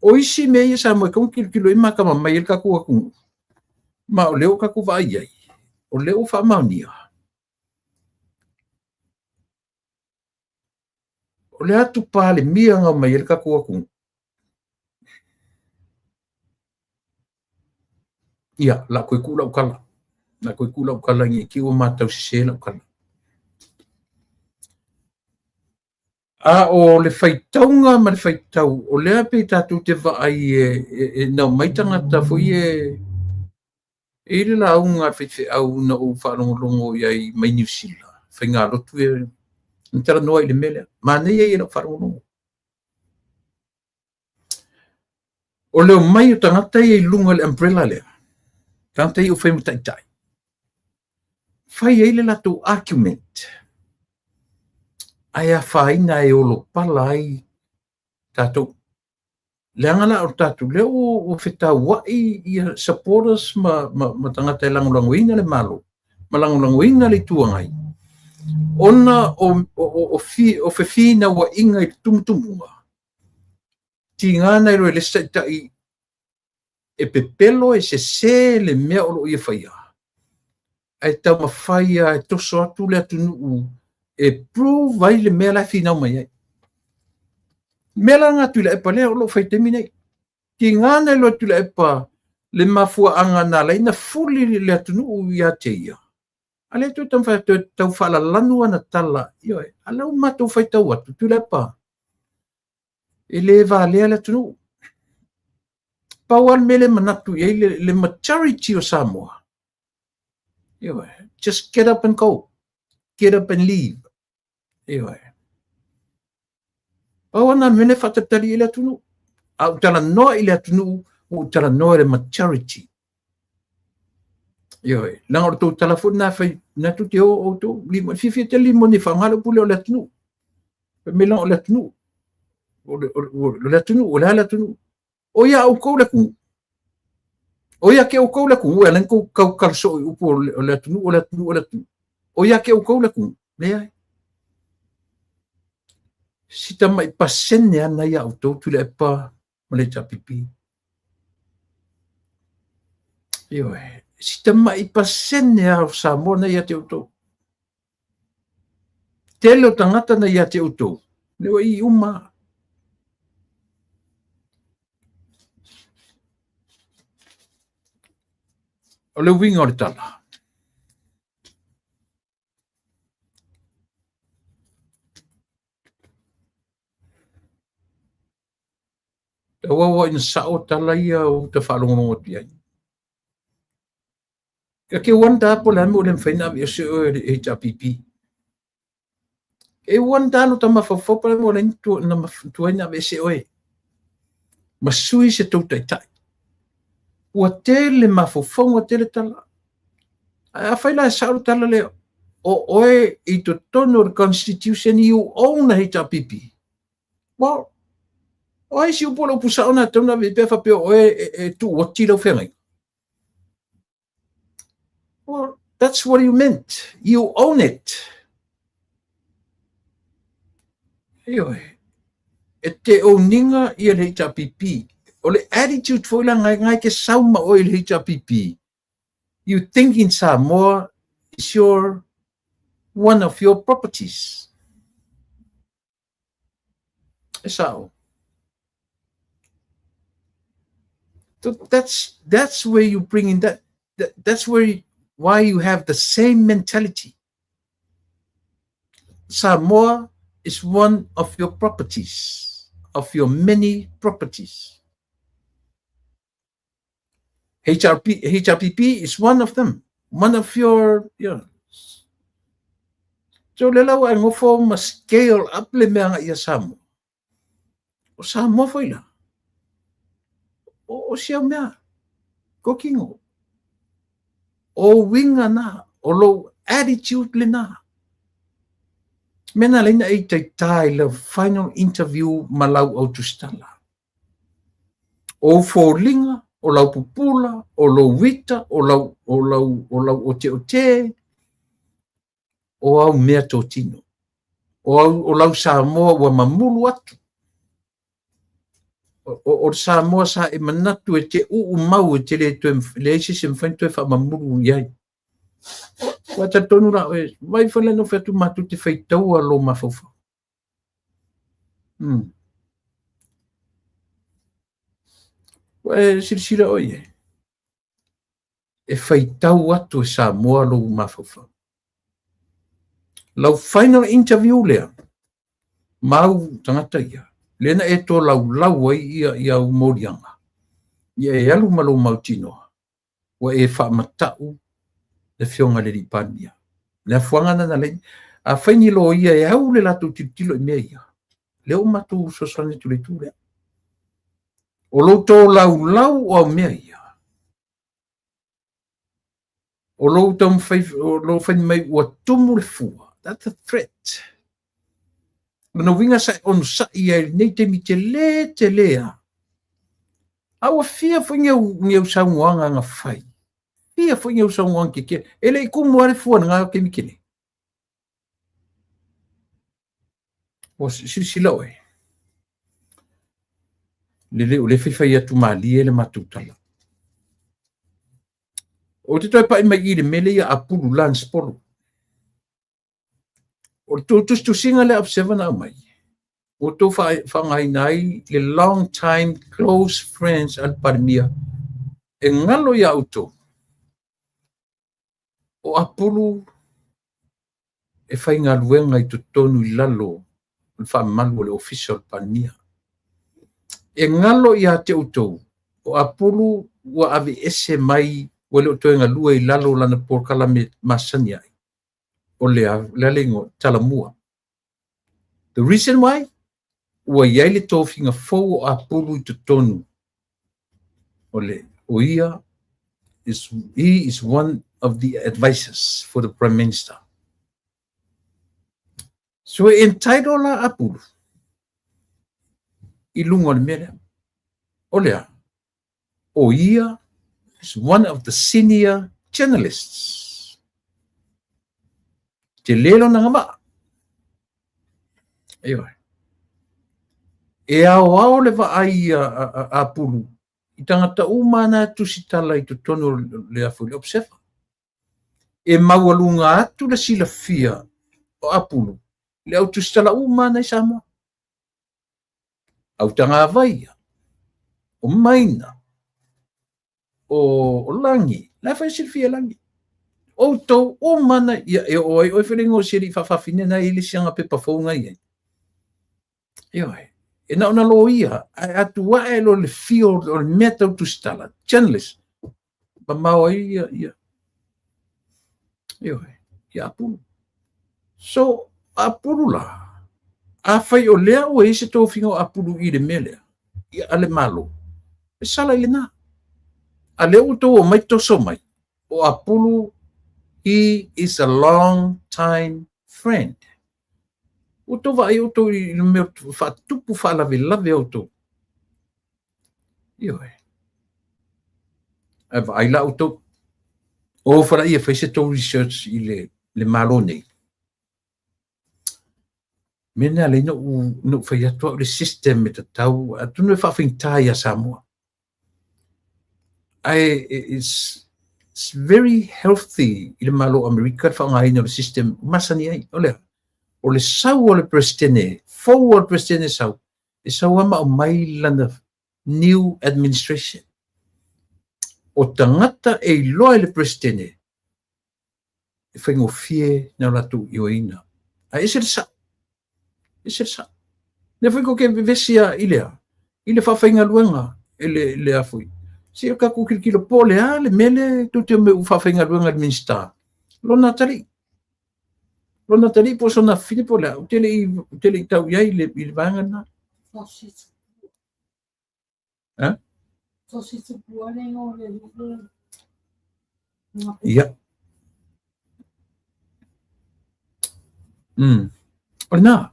O isi mea ia sa mo e tatau tilotilo i matamamai ai le tatou atunuu. Ma o lea ua tatou vaai ai. O lea ua faamaonia. O le atu Palemia na omai ai le tatou atunuu. Ia, la toe tuu lau tala. La toe tuu lau tala nei te i ua matau sese lau tala. A o le faitauga ma le faitau, o lea pe tatou te vaai e nao mai tagata foi e i le lauga a le faifeau na ou faalogologo i ai mai Niu Sila, faigalotu e na talanoa i le mea lea. Manaia ia lau faalogologo. O le omai o tagata ia i luga o le umbrella lea, tagata ia ua fai ma taitai, fai ai le latou argument, ae afaina e olopala ai tatou. Leaga la o tatou, lea ua fetauai ia supporters ma tagata e lagolagoina le Malo, ma lagolagoina le Itu Agai, ona o fefinauaiga i le tumutumuga, tiga na iloa e le isi taitai e pepelo e sese le mea o lo o ia faia, ae taumafai lava e toso atu le atunuu e prove ai le mea la e finau mai ai. Mea la na Tuilaepa lea o lo o fai taimi nei. Tiga na iloa e Tuilaepa le mafuaaga na ala ai na fuli le atunuu ia te ia. A lea toe taumafai toe tau faalalanu ana tala. Ioe, a lea ua matou faitau atu, Tuilaepa, e le valea le atunuu. Pau lava le mea le manatu i ai le majority o Samoa. Ioe, just get up and go. Get up and leave. Ioe. Pau ana le mea le faatalitali i le atunuu. A ou talanoa i le atunuu, ua ou talanoa i le majority. Ioe, leaga o le tou tala foi lena fai, na tou te o outou, lima, fiafia tele limoni e faaaoga le upu lea o le atunuu. Fai mai leaga o le atunuu. O le atunuu, o le a le atunuu? O ia outou le atunuu. O ia te outou le atunuu, e ala ai ona outou tautala soo i upu o le atunuu, o le atunuu, o le atunuu. O ia te outou le atunuu. Leai. Si tamai pasene ana ia outou Tuilaepa ma le HRPP. Ioe, si tamai pasene a o Samoa na ia te outou. Tele o tagata na ia te outou. Le ua i uma. O le uiga o le tala. Tau au ina sao tala ia o uta faalogologo atu i ai. Ta te wonder po o le a le mea ua le mafai ona aveese oe e le HRPP. E wonder lo ta mafaufau po o le a le mea ua leai tuai na aveese oe. Ma sui se tou taitai. Ua tele mafaufauga tele tala. Ae afai la e sao le tala lea, o oe i totonu o le Constitution, you own the HRPP. Well, O ai si upu o le upu sao na tatau ona ave i ai pe a faapea o oe e tuu oti lau feagaiga? Well, that's what you meant. You own it. Ioe. E te owninga ia le HRPP. O le attitude foi la ngai ngai ke sau ma oe i le HRPP. You think in Samoa is your one of your properties. E sao. So that's where you bring in that, that's where you, why you have the same mentality. Samoa is one of your properties, of your many properties. HRPP is one of them, one of your, you know. So le lau ai ngofo ma scale up le mea nga ia Samoa. O Samoa foi la. O sia mea. Ko kingo. O winga na. O lou attitude le na. Mena leina e taita i le final interview ma lau autusitala. O foliga, o lau pupula, o lou uita, o lau, o lau, o lau oteote, o au mea totino. O, au, o lau Samoa ua mamulu atu. O le Samoa sa e manatu e te uu mau e te le toe, leai se isi e mafai ona toe faamamulu i ai. Ua talitonu la oe, vai foi le nofo atu matou te faitaua lou mafaufau. Ua e silasila oe i ai? E faitau atu e Samoa lou mafaufau. Lau final interview lea, ma au tagata ia, lea na e tolaulau ai ia au moliaga, ia e alu ma lou mautinoa, ua e faamata'u le Afioga i le Alii Palemia. Le afuaga lena na leai. Afai ni loia e au le latou tilotilo i mea ia, lea ua matou fesoasoani atu i le itu lea. O lou tolaulau o au mea ia, o lou taumafai, o lou fai mai ua tumu le fua, that's a threat. Lona uiga sa e onosai ai i lenei taimi tele tele a. A ua fia foi ni au saunoaga na fai. Fia foi ni au saunoaga kekele. E le i tumu lava le fua i lena taimi tele. Ua silasila oe. Lele o lea e faifai atu malie le matou tala. Ou te toe pai mai i le mea lea ia Apulu Lance Polo. O le tou tusitusiga lea Observer na aumai, ua outou faaaogaina ai le long time close friends a le Palemia e galo iā outou. O Apulu e faigaluega i totonu i lalo o le faamalu o le Ofisa o le Palemia. E galo ia te outou, o Apulu ua aveese mai ua le o toe galue i lalo o lana polokalame masani ai, o le a le igoa, Talamua. The reason why? Ua i ai le tofiga fou o Apulu i totonu o le, o ia, is, he is one of the advisors for the Prime Minister. So e entitle la Apulu i luga o le mea lea. O le a? O ia is one of the senior journalists. Tele lona agavaa. Ioe. E aoao le vaai a Apulu i tagata uma na e tusitala i totonu o le afu le Observer. E maualuga atu le silafia o Apulu i le au tusitala uma na i Samoa. Autagavaia, o Maina, o Lagi, la e fai silafia e Lagi. Outou uma na ia e oo ai oe foi le igoa o si alii faafafine na e i ai le isi aga pepa fou na i ai. Ioe, e na ona loia, ae atu ae loa le field o le mea tau tusitala, journalist, mamao ai ia, ia, ioe, ia Apulu. So, Apulu la, afai o lea ua i ai se tofiga o Apulu i le mea lea, ia a le Malo, e sala i lena. A lea ua outou omai toso mai, o Apulu, he is a long time friend. Ua outou vaai outou i le mea faatupu faalavelave outou. Ioe. Ae vaai la outou. O falaia fai se tou research i le Malo nei. Mea na alai na ou fai atu au le system e tatau, atonu e faafaigata ia Samoa. Ae it's very healthy i le Malo o Amerika le faaaogaina o le system masani ai. O le a? O le sau o le Peresetene, fou o le Peresetene sau, e sau lava ma aumai lana new administration. O tagata e iloa e le Peresetene, e faigofie na latou ioeina. Ae ese le sao. Ese le sao. Lea foi tou te vevesi lava i le a? I le faafaigaluega e le a foi. Se o tatou tilotilo po o le a le mea lea tou te omai ua faafaigaluega e le Minisita. Lona atalii. Lona atalii po o sona afafine po o le a, ou te le i tau i ai i le vaega lena. Eh? Ia. O lena.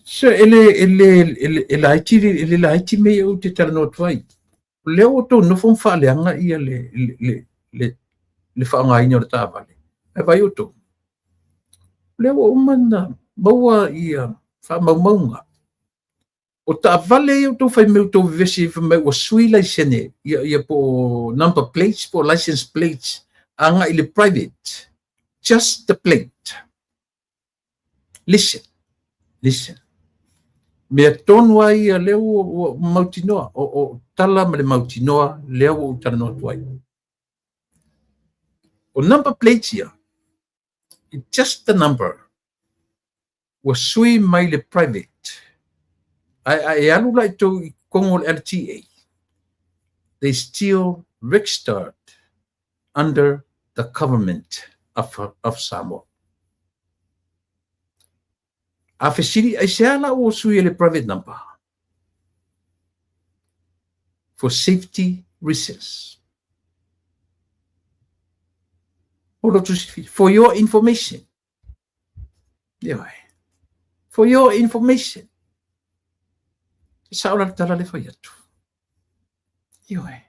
So, e le, e le, e le, e laiti, e le laiti mea ia ou te talanoa atu ai. O lea ua outou nofo ma faaleaga ia le faaaogaina o le taavale. Ae vaai outou. O lea ua uma ona maua ia faamaumauga. O taavale ia outou fai mai outou vevesi fai mai ua sui laisene ia po o number plates po o license plates agai i le private. Just the plate. Listen. Listen. Mea tonu ai ia lea ua mautinoa. O tala ma le mautinoa lea ua ou talanoa atu ai. O number plates ia, it's just the number. Ua sui mai le private. Ae alu la i tou i totonu o le LTA. They still registered under the government of Samoa. A fesili, aisea la ua sui e le private number? For safety reasons. For your information. For your information. E sao la le tala le fai atu. Ioe.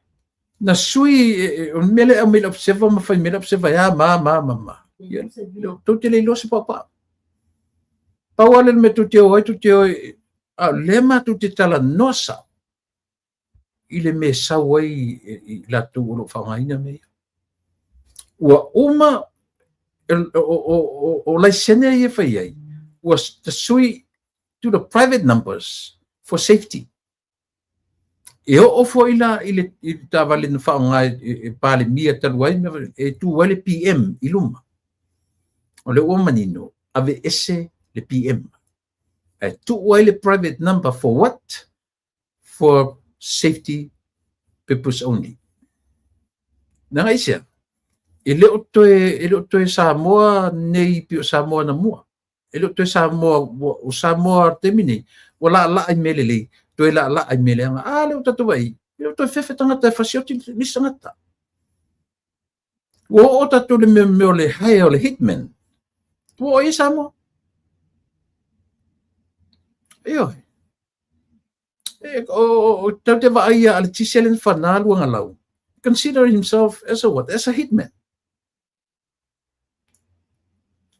Na sui, o le mea lea aumai le observer ma fai mai le observer e a ma ma ma ma. Ia, tou te le iloa se paopao. Pau lava le mea tou te o ai, tou te o ai, a o lea matou te talanoa sao i le mea e sau ai i latou o lo o faaaogaina mea ia. Ua uma o laisene ia e fai ai, ua sui to the private numbers for safety. E oo foi la i le taavale na faaaoga e Palemia talu ai, e tu ai le PM i luma. O lea ua manino, aveese le PM. Ae tuu ai le private number for what? For safety purpose only. Leaga aisea, e le o toe Samoa nei pei o Samoa na mua. E le o toe Samoa, o Samoa o le taimi nei, ua laalaa i mea lelei, toe laalaa i mea leaga. A lea ua tatou vaai, e le o toe fefe tagata e fasioti nisi tagata. Ua oo tatou i le mea o le hire o le hitman. Ua oo i ai Samoa. Ioe. O tau te vaai ia a le Tisi le whana Luagalau. Consider himself as a what? As a hitman.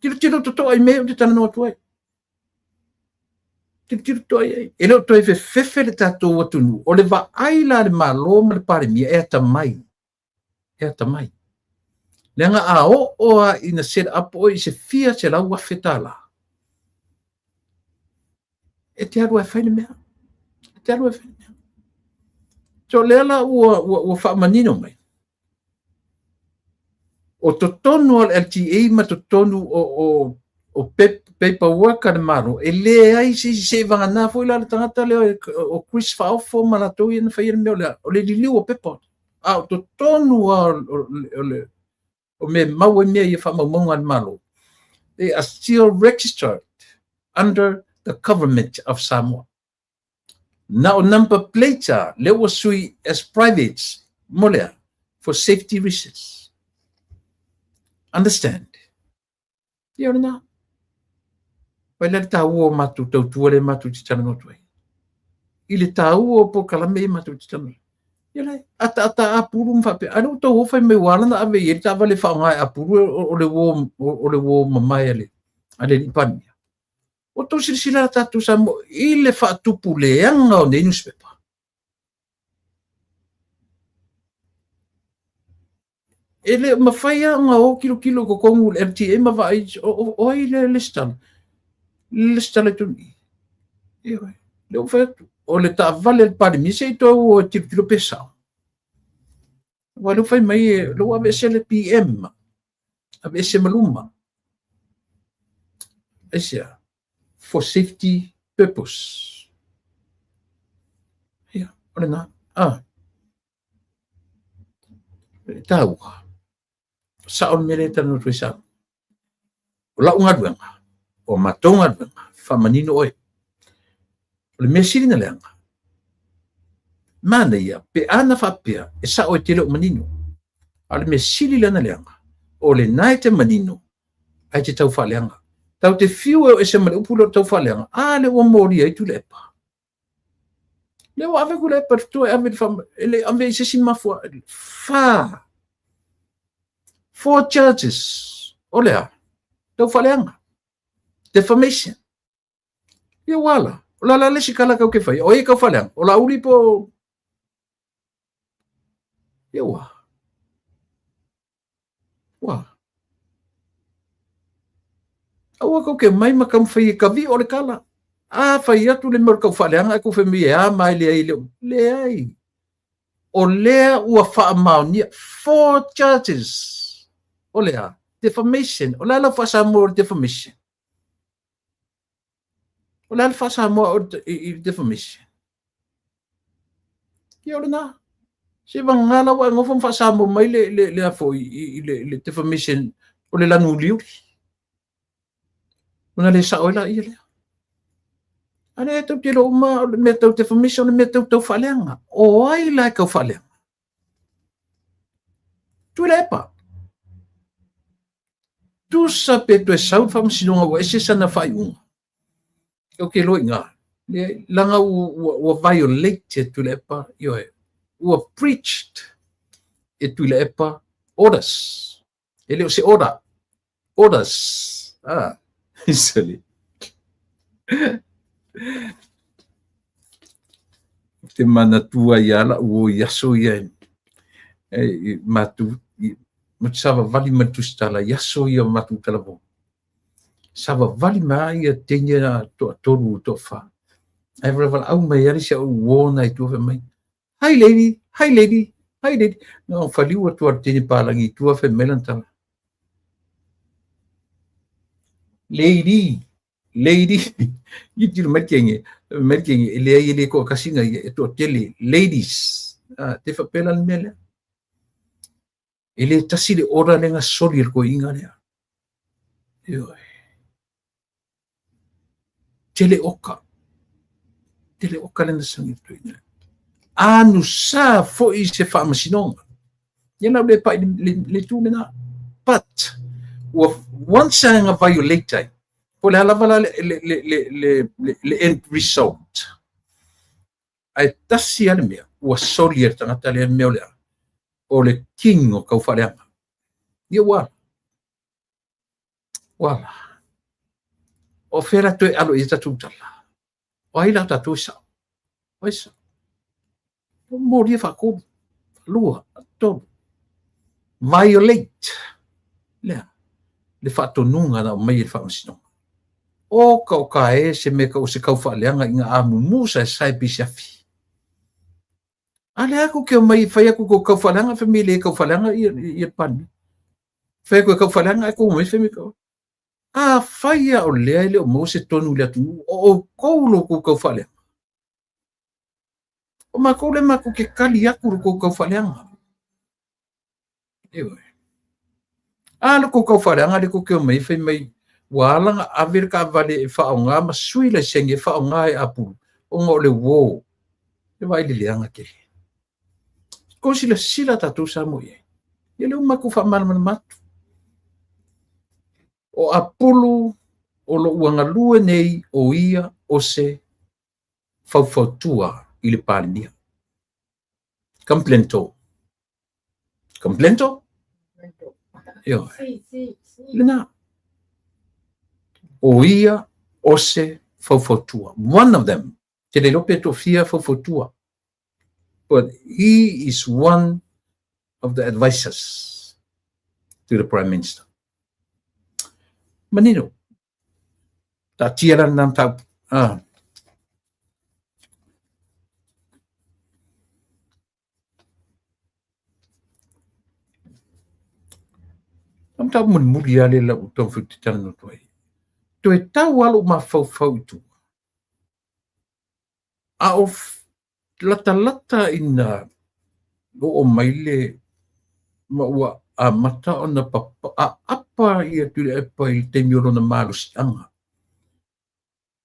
Tilotilo totoa i mea o te talanoa atu ai. Tilotilo totoa i ai. E le o toe fefefe le tatou atunuu. O le vaai la le Malo ma le Palemia e atamai. E atamai. Leaga a oo a ina set up oe i se fia $100,000. E te alu e fai le mea. E te alu e fai le mea. So lea la ua faamanino mai. O totonu o le LTA ma totonu o paperwork a le Malo, e leai se isi se i vagana foi la le tagata lea o Chris Faaofo ma latou ia na faia le mea o le, o le liliu o pepa. A o totonu o mea mau ai mea ia faamaumauga a le Malo, they are still registered under the government of Samoa. Na o number plates a, lea ua sui as privates, mo lea, for safety reasons. Understand? Ia o lena. Vai la le taua o matou tautua le matou te talanoa atu ai. I le taua o polokalame ia matou te talanoa. Ia le ataata apulu ma faapea, a lea ua tou o fai mai ua ala ona ave i ai le taavale e faaaoga e apulu o le uo mamae a le alii Palemia. Ua outou silasila la tatou Samoa i le faatupu leaga o nei nusipepa. E le mafai lava ona o tilotilo i totonu o le LTA ma vaai o ai lea e resitala. Resitala i totonu i i. Ioe. Lea ua fai atu, o le taavale a le Palemia, se i toe o e tilotilo pe sao. Aua o lea ua fai mai, o lea ua aveese le PM, aveese ma luma. Aisea? For safety purpose. Ia, o lena. Ah. E taua. Sao le mea lea e talanoa atu ai Samoa. O lau galuega, o matou galuega, faamanino oe. O le mea sili na leaga, manaia pe ana faapea e sao e te le o manino. A o le mea sili lea na leaga, o lena e te manino, ae te tau faaleaga. Tatou te fiu e o ese ma le upu lea o le tau faaleaga, a lea ua molia ai Tuilaepa. Lea ua ave Tuilaepa i le fetua e ave i le faama, e le ave i se isi mafuaaga. Fa. Four charges. O le a? Tau faaleaga. Defamation. Ia ua ala. O le a la le isi tala tatou te faia? O ai e tau faaleaga? O Laauli po o... Ia ua. Ua. Aua tou te mai ma taumafai e tavi o le tala. A fai atu le mea o le taufaaleaga ae tou fai mai e a ma e leai e le o. Leai. O lea ua faamaonia four charges. O le a? Defamation. O le a lau faa-Samoa o le defamation? O le a le faa-Samoa o le defamation? Ia o lena. Se vagana la ua e nofo ma faa-Samoa mai le, le, le, a foi, i, le, le defamation o le lanu uliuli. Ona le sao ai laia lea. A lea tou te iloa uma o le mea tau defamation o le mea tau tau faaleaga. O ai la e tau faaleaga? Tuilaepa. Tusa pe toe sau le faamasinoga ua ese sana faaiuga. Tou te iloa i ina. Leai, leaga ua violate e Tuilaepa, ioe, ua breached e Tuilaepa orders. E le o se order, orders. Ah, sole. Ou te manatua ai lava lau o i aso ia e matou, ma te savavali ma le tusitala i aso ia o matou talavou. Savavali mai lava ia teine a toatolu toafa. Ae valaau mai lava le isi au uo na i tua fai mai, Hi lady, hi lady, hi lady. Na ona faliu atu lava le teine palagi i tua fai mai lana tala. Lady, lady. I tilo mai le kenge, mai le kenge, e leai e le toatasi na ia, e toatele, ladies. Ah, te faapea la le mea lea. E le tasi le order lea na soli e le toeaina lea. Ioe. Tele oka. Tele oka lea na sagi e le toeaina. Anusa foi se faamasinoga. Ia lau le pai le, le tu lena. But, ua once a na violate ai, po le a lava la le, le, le, le, le, le, le end result. Ae tasi lava le mea, ua soli e le tagata lea le mea o le a, o le king o taufaaleaga. Ia ua ala. Ua ala. O fea la toe alo i ai tatou tala? O ai la tatou e sao? O ai sao? O molia faatolu, faalua, faatolu. Violate. Lea, le faatonuga na aumai e le faamasinoga. O ka o ka e se mea ka o se taufaaleaga ina a mumu saesae pei se afi. A lea tou te omai e fai atu tou taufaaleaga, fai mai e le taufaaleaga ia, ia le Palemia. Fai atu e taufaaleaga ae tou omai fai mai tau. Afai lava o lea e le o maua se tonu i le atunuu, o outou lo outou taufaaleaga. O matou lea matou te tali atu lo outou taufaaleaga. Ioe. A lo tou taufaaleaga lea tou te omai fai mai ua ala ona ave le taavale e faaaoga ma sui laisene e faaaoga e Apulu ona o le uo. E vaai le leaga tele. Tou silasila tatou Samoa i ai. Ia lea ua matou faamalamalama atu. O Apulu o lo o ua galue nei o ia o se faufautua i le Palemia. Complento. Complento? Ioe. Lena. O ia o se faufautua. One of them. Te le iloa pe toafia faufautua. But he is one of the advisors to the Prime Minister. Manino. Taatia la lena mataupu. Ah. O mataupu mulimuli lava lea lau taumafai ou te talanoa atu ai. Toe tau lava lou mafaufau i tua. A o latalata ina oo mai le ma ua amata ona aapa ia Tuilaepa i le taimi o lona malosiaga.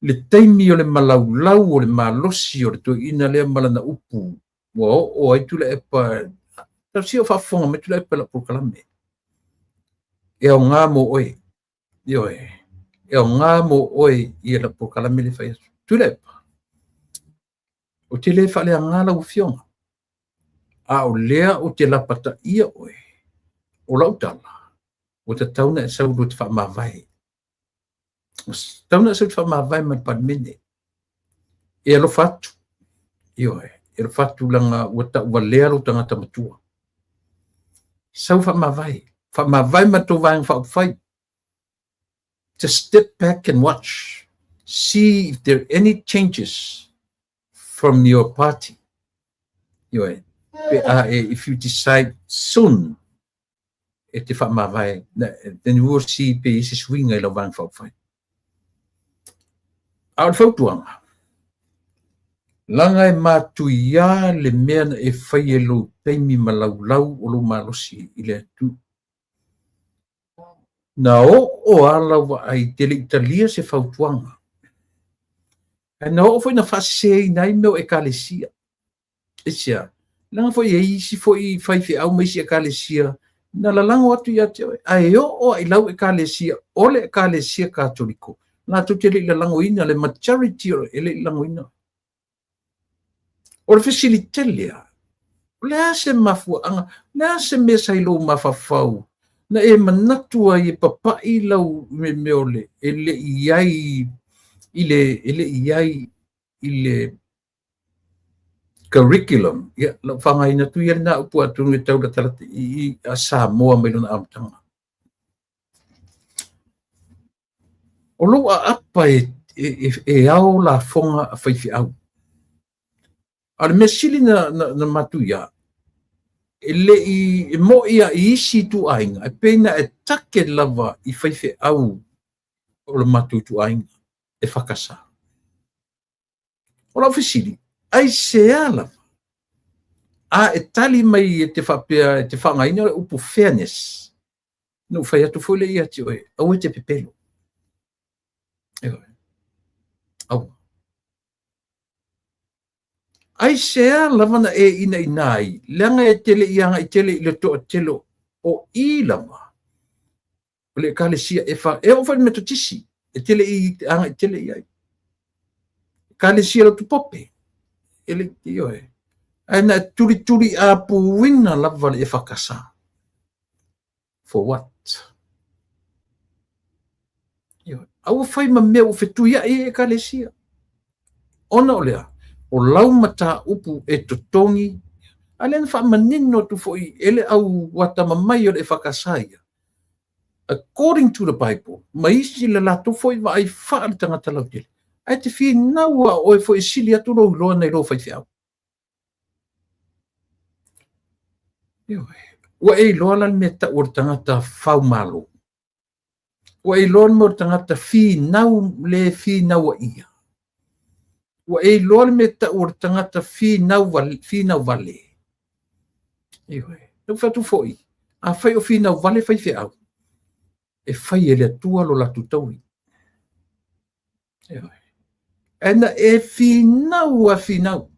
Le taimi o le malaulau o le malosi o le toeaina lea ma lana upu ua oo ai Tuilaepa, tausia o faafofoga mai Tuilaepa i lau polokalame. E aoga mo oe. Ioe, e aoga mo oe ia lau polokalame lea e fai atu. Tuilaepa, ou te le faaleaga lau Afioga, a o lea ou te lapataia oe, o lau tala, ua tatau ona e sau lua te faamavae. Ua tatau ona e sau e te faamavae ma le Palemene. E alofa atu, ioe, e alofa atu leaga ua tauvalea lou tagata matua. Sau faamavae, faamavae ma le tou Vaega Faaupufai. Just step back and watch. See if there are any changes from your party. Ioe, pe a e, if you decide soon e te faamavae, then you will see pe i ai se suiga i lau Vaega Faaupufai. A o le fautuaga, leaga e matuia le mea na e faia i lou taimi malaulau o lou malosi i le atunuu. Na oo lava lau vaai e te le i talia se fautuaga, ae na oo foi ina faaseseina ai mea o Ekalesia. Aisea? Leaga foi e i ai isi foi faifeau ma isi Ekalesia na lalago atu ia te oe, ae oo lava i lau Ekalesia, o le Ekalesia Katoliko, latou te le i lalagoina, le majority e le i lalagoina. O le fesili tele lava, o le a se mafuaaga, o le a se mea sa i lou mafaufau na e manatu ai e papai lau mea o le e le i i ai i le e le i i ai i le curriculum, ia, lau faaaogaina atu ia lena upu atonu e tau latalata i a Samoa mai lona amataga. O lou aapa e ao lafoga a faifeau. A o le mea sili na matuia, e le i e mo'i lava i isi ituaiga, ae pei na e target lava i faifeau o le matou ituaiga e EFKS. O lau fesili, aisea lava? A e tali mai e te faapea e te faaaogaina le upu fairness, na ou fai atu foi lea ia te oe, aua e te pepelo. Ioe. Aua. Aisea lava na e inaina ai, leaga e te le i agai tele i le toatele o i lava o le Ekalesia e fa, e oo foi i le Metotisi, e te le i agai tele i ai. Ekalesia lotu Pope, e le ioe. Ae na tulituli apuina lava le EFKS. For what? Ioe. A ua fai ma mea ua fetuiai ai Ekalesia. Ona o lea, o lau mataupu e totogi, a lea na faamanino atu foi e le au atamamai o le EFKS ia, according to the Bible, ma isi le latou foi vaai faale-tagata lautele, ae te finau lava o oe foi e sili atu lou iloa nai lo faifeau. Ioe. Ua e iloa la le mea tau o le tagata faumalo. Ua e iloa le mea o le tagata finau le finauaia. Ua e iloa le mea tau o le tagata finau vale, finau vale. Ioe. Na ou fai atu foi, afai o finau vale faifeau, e fai e le Atua lo latou taui. Ioe. Ae na e finau a finau.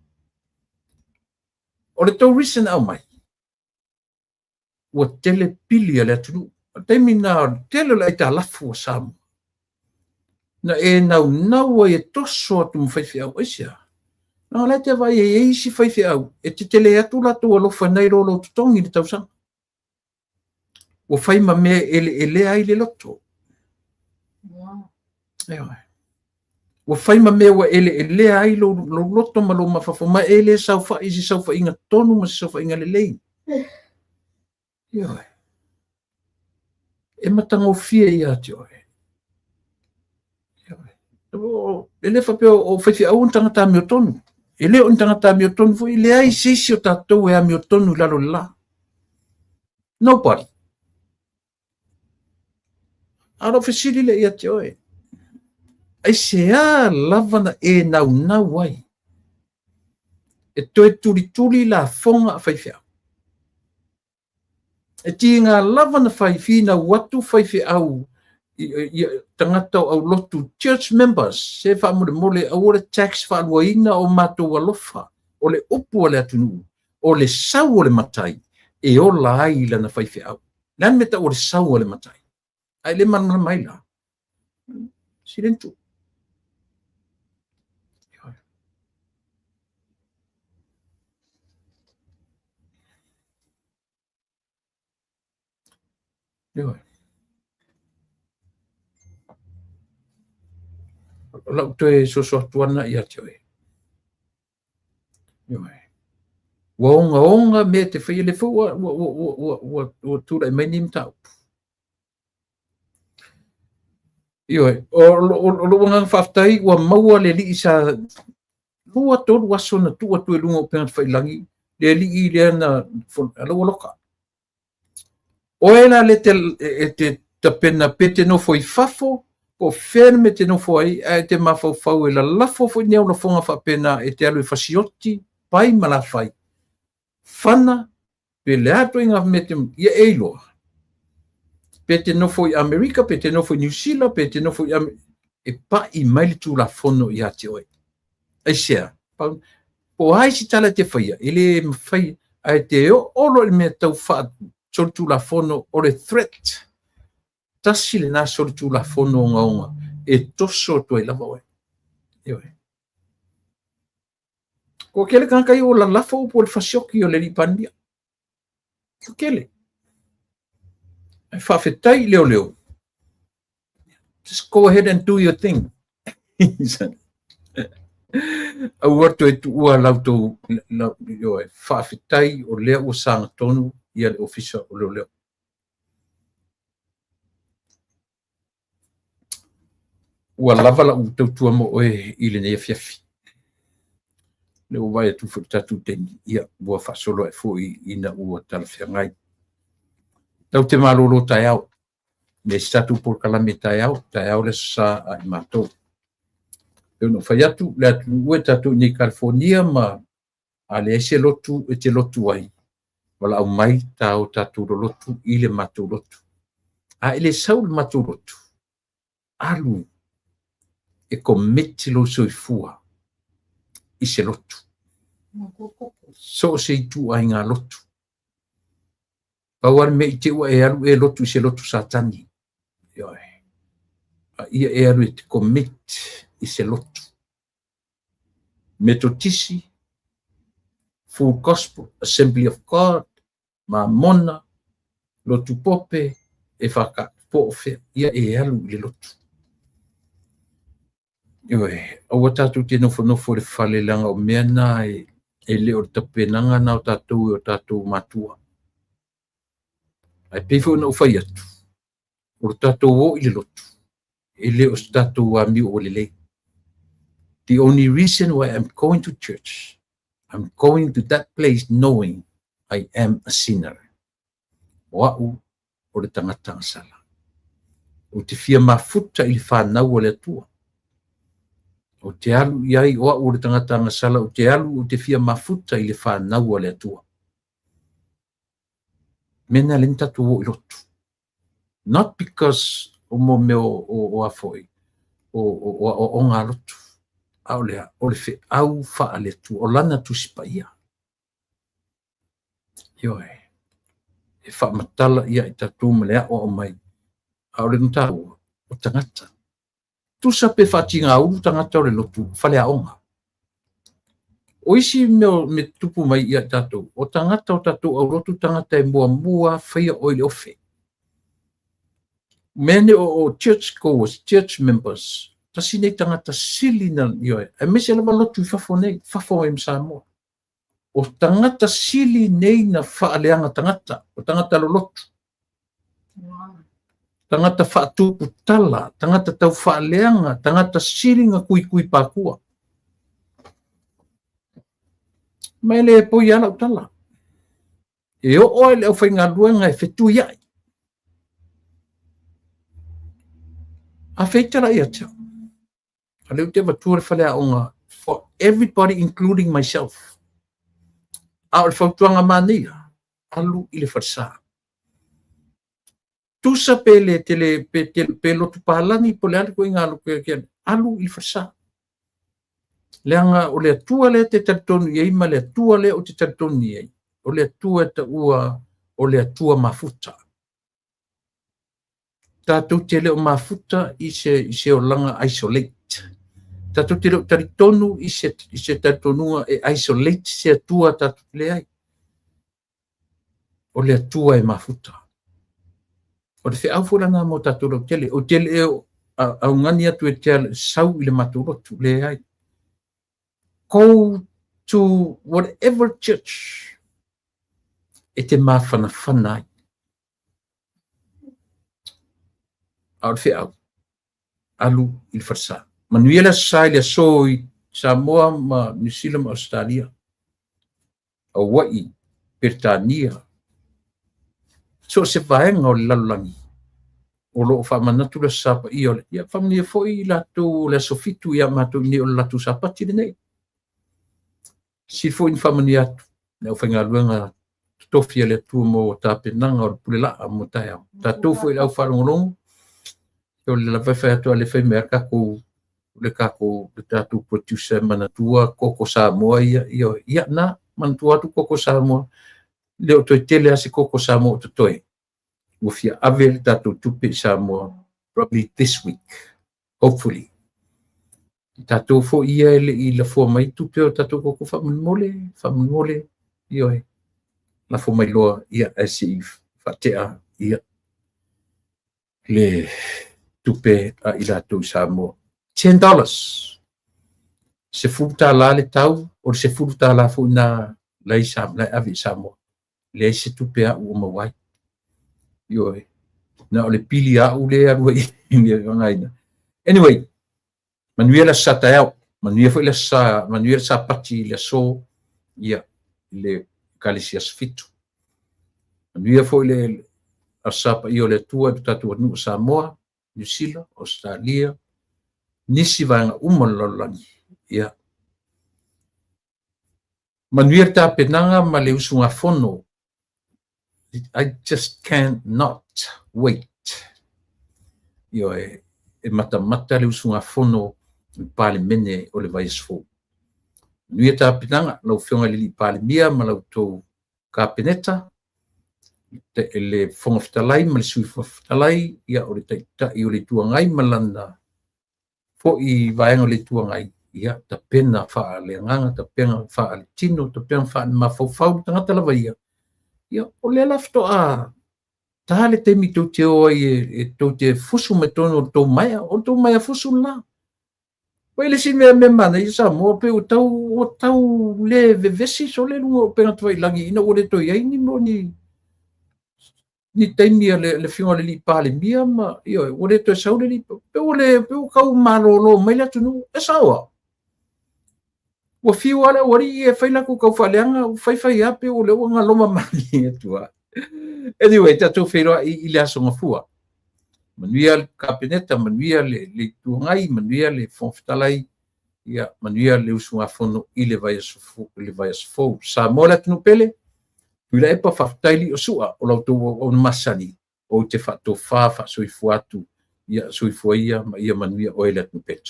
O le tou reason aumai, ua tele pili a le atunuu. O le taimi lena, o le tele o le aitalafu a Samoa. Na e naunau ai e toso atu ma faifeau. Aisea? Leaga o la e te vaai e i ai isi faifeau e tetele atu latou alofa nai lo lou totogi i le tausaga. Ua fai ma mea e eleelea ai le loto. Ioe. Ua fai ma mea ua eleelea ai lou, lou loto ma lou mafaufau, ma e le saofai i se saofaiga tonu ma se saofaiga lelei. Ioe. E matagofie ia te oe. Ioe. E le faapea o faifeau ni tagata amiotonu. E le o ni tagata amiotonu foi, leai se isi o tatou e amiotonu i lalo o le la. Nobody. A o lau fesili lea ia te oe, aisea lava na e naunau ai e toe tulituli lafoga a faifeau? E tiga lava na fai finau atu faifeau i tagata o aulotu, church members, se faamolemole aua le tax faaluaina o matou alofa, o le upu a le atunuu, o le sau o le matai e ola ai lana faifeau. Le a le mea tau o le sau o le matai? A e le malamalama ai la. Silentu. Ioe. O lau toe soso atu ana ia te oe. Ioe. Ua ogaoga mea e te faia, lea foi ua, ua, ua, ua, ua, ua, ua tulai mai nei mataupu. Ioe, o lou agaga faafetai ua maua le alii sa 2, 3 aso na tuu atu i luga o upega tafailagi, le alii lea na lau aloka. Oe la le te, e te tapena pe te nofo i fafo, po o fea le mea e te nofo ai, ae te mafaufau e lalafo foi ni au lafoga faapena e te alu e fasioti, pai ma lafai, fana, pe le a ituaiga mea te, ia e iloa. Pe te nofo i Amerika, pe te nofo i Niu Sila, pe te nofo i Amerika, e pai mai le Tulafono ia te oe. Aisea? Po o a isi tala e te faia, e le mafai, ae te oo loa i le mea tau faasolitulafono o le threat, tasi lena solitulafono ogaoga e toso atu ai lava oe. Ioe. Ua tele tagata ia ua lalafo upu o le fasioki o le alii Palemia. Ua tele. Ae faafetai i leoleo. Just go ahead and do your thing. Aua toe tuua lau tou, lau, ioe, faafetai o lea ua sagatonu ia le ofisa o leoleo. Ua lava lau tautua mo oe i lenei afiafi. Lea ua vaai atu foi i le tatou taimi, ia, ua faasolo ae foi ina ua talafeagai. Tatou te malolo taeao. Leai se tatou polokalame taeao, taeao le Aso Sa a i matou. E pei ona ou fai atu, le atunuu e tatou i nei i California ma a leai se lotu e te lotu ai, valaau mai ta o tatou lolotu i le matou lotu. A e le sau i le matou lotu, alu e commit lou soifua i se lotu. So o se ituaiga lotu. Pau lava le mea i te ua e alu e lotu i se lotu Satani. Ioe. A ia e alu e te commit i se lotu. Metotisi, Full Gospel, Assembly of God, Mamona, Lotu Pope, e whaka, po o whea, ia e alu i le lotu. Ioe, aua tātou te nofonofo i le fale leaga o mea nā e, e le o le tapenaga nā o tātou e o tātou mātua. Ae pei foi ona ou fai atu, o le tātou o i le lotu, e le o se tātou amio ua lelei. The only reason why I'm going to church, I'm going to that place knowing I am a sinner. O au o le tagata agasala. Ou te fia mafuta i le whanau o le Atua. Ou te alu i ai o au o le tagata agasala, ou te alu ou te fia mafuta i le whanau o le Atua. Mena le ni tatou o i lotu. Not because o mo mea o, o, o a foi, o, o, o, o, o ngā lotu. A o le, o le wheau wha le Atua, o lana tusi paia. Ioe, e faamatala ia i tatou ma le aoao mai, a o le mataua, o tagata. Tusa pe faatigaulu tagata o le lotu faleaoga. O isi mea me tupu mai ia tatou, o tagata o tatou aulotu tagata e muamua faia oe le ofe. Mea nei o church goers, church members, tasi nei tagata sili na ioe, aemaise lava lotu i fafo nei, fafo mai ma Samoa. O tagata sili nei na faaleaga tagata, o tagata lolotu. Tagata faatupu tala, tagata tau faaleaga, tagata sili na kuikui pakua. Ma e le poi lava lau tala. E oo lava i le aufaigaluega e fetuiai. A feita la ia te au. A lea ou te avatua le faleaoga for everybody including myself. A o le fautuaga manaia, alu i le falesa. Tusa pe le tele pe, te, pe lotu palagi po o le a le ituaiga lotu, alu i le falesa. Leaga o le Atua lea e te talitonu i ai ma le Atua lea ou te talitonu i ai, o le Atua e taua o le Atua mafuta. Tatou te le o mafuta i se olaga isolate. Tatou te le o talitonu i se talitonuga e isolate se Atua tatou te leai. O le Atua e mafuta. O le feau foi lana mo tatou lautele. Ou te le augani atu e te sau i le matou lotu. Leai. Go to whatever church e te mafanafana ai. A o le feau, alu i le falesa. Manuia le Aso Sa i le aso i Samoa ma Niu Sila ma Ausetalia, Hawaii, Peretania, so o se vaega o le lalolagi o lo o faamanatu le Aso Sa paia o le... Ia, faamanuia foi i latou o le aso 7 ia matou i inei o le latou Sapati lenei. Sili foi ona faamanuia atu le aufaigaluega totofi a le Atua mo tapenaga o le pule laa mo taeao. Tatou foi le au faalogologo, o le lava e fai atu a le fai mai tatou le tatou le tatou producer manatua koko Samoa ia ia ia na manatua atu koko Samoa le o toe tele a se koko Samoa o totoe. Ua fia ave le tatou tupe i Samoa probably this week, hopefully. Tatou foi ia e le i lafoa mai tupe o tatou koko, faamolemole, faamolemole, ioe, lafo mai loa ia ae se i faatea ia le tupe a i latou i Samoa. $10. $10 le tau, o le $10 foi na lai sa lai ave i Samoa. Leai se tupe au o maua ai. Ioe. Na o le pili au le alu ai i le vagaina. Anyway, manuia le aso sa taeao, manuia foi le aso sa, manuia le Sapati i le aso, ia, le Ekalesia Aso 7. Manuia foi le Aso Sa paia o le Atua i lo tatou atunuu o Samoa, Niu Sila, Ausetalia, nisi vaega uma o le lalolagi. Ia. Manuia le tapenaga ma le usugafono. I just cannot wait. Ioe, e matamata le usugafono i le Palemene o le vaiaso fou. Manuia tapenaga, lau Afioga i le Alii Palemia ma la outou Kapeneta, le Fofoga Fetalai ma le Sui Fofoga Fetalai, ia o le Taitai o le Itu Agai ma lana foi vaega o le Itu Agai, ia tapena faaleagaga, tapena faaletino, tapena faalemafaufau le tagata lava ia. Ia, o lea la faatoa ta le taimi tou te o ai e tou te fusu mai totonu o le tou maea, o le tou maea fusu lena. Ua i le isi mea manaia Samoa pe ua tau le vevesi sole luga o upega tafailagi ina ua le toe i ai ni mo ni ni taimi a le afioga i le alii Palemia ma ioe, ua le toe sau le alii pe ua le pe ua tau malolo mai le atunuu e sao a. Ua fiu lava le aualii e fai latou tau faaleaga, ua faifai lava pe ua le ua galoma malie atu lava. Anyway, tatou feiloai i le aso Gafua. Manuia le Kapeneta, manuia le Itu Agai, manuia le Fofoga Fetalai, ia manuia le usugafono i le vaiaso fou. Samoa le atunuu pele, Tuilaepa, faafetai li o sua o la outou auauna masani, ou te faatofa faasoifua atu, ia soifua ia ma ia manuia oe le atunuu pele.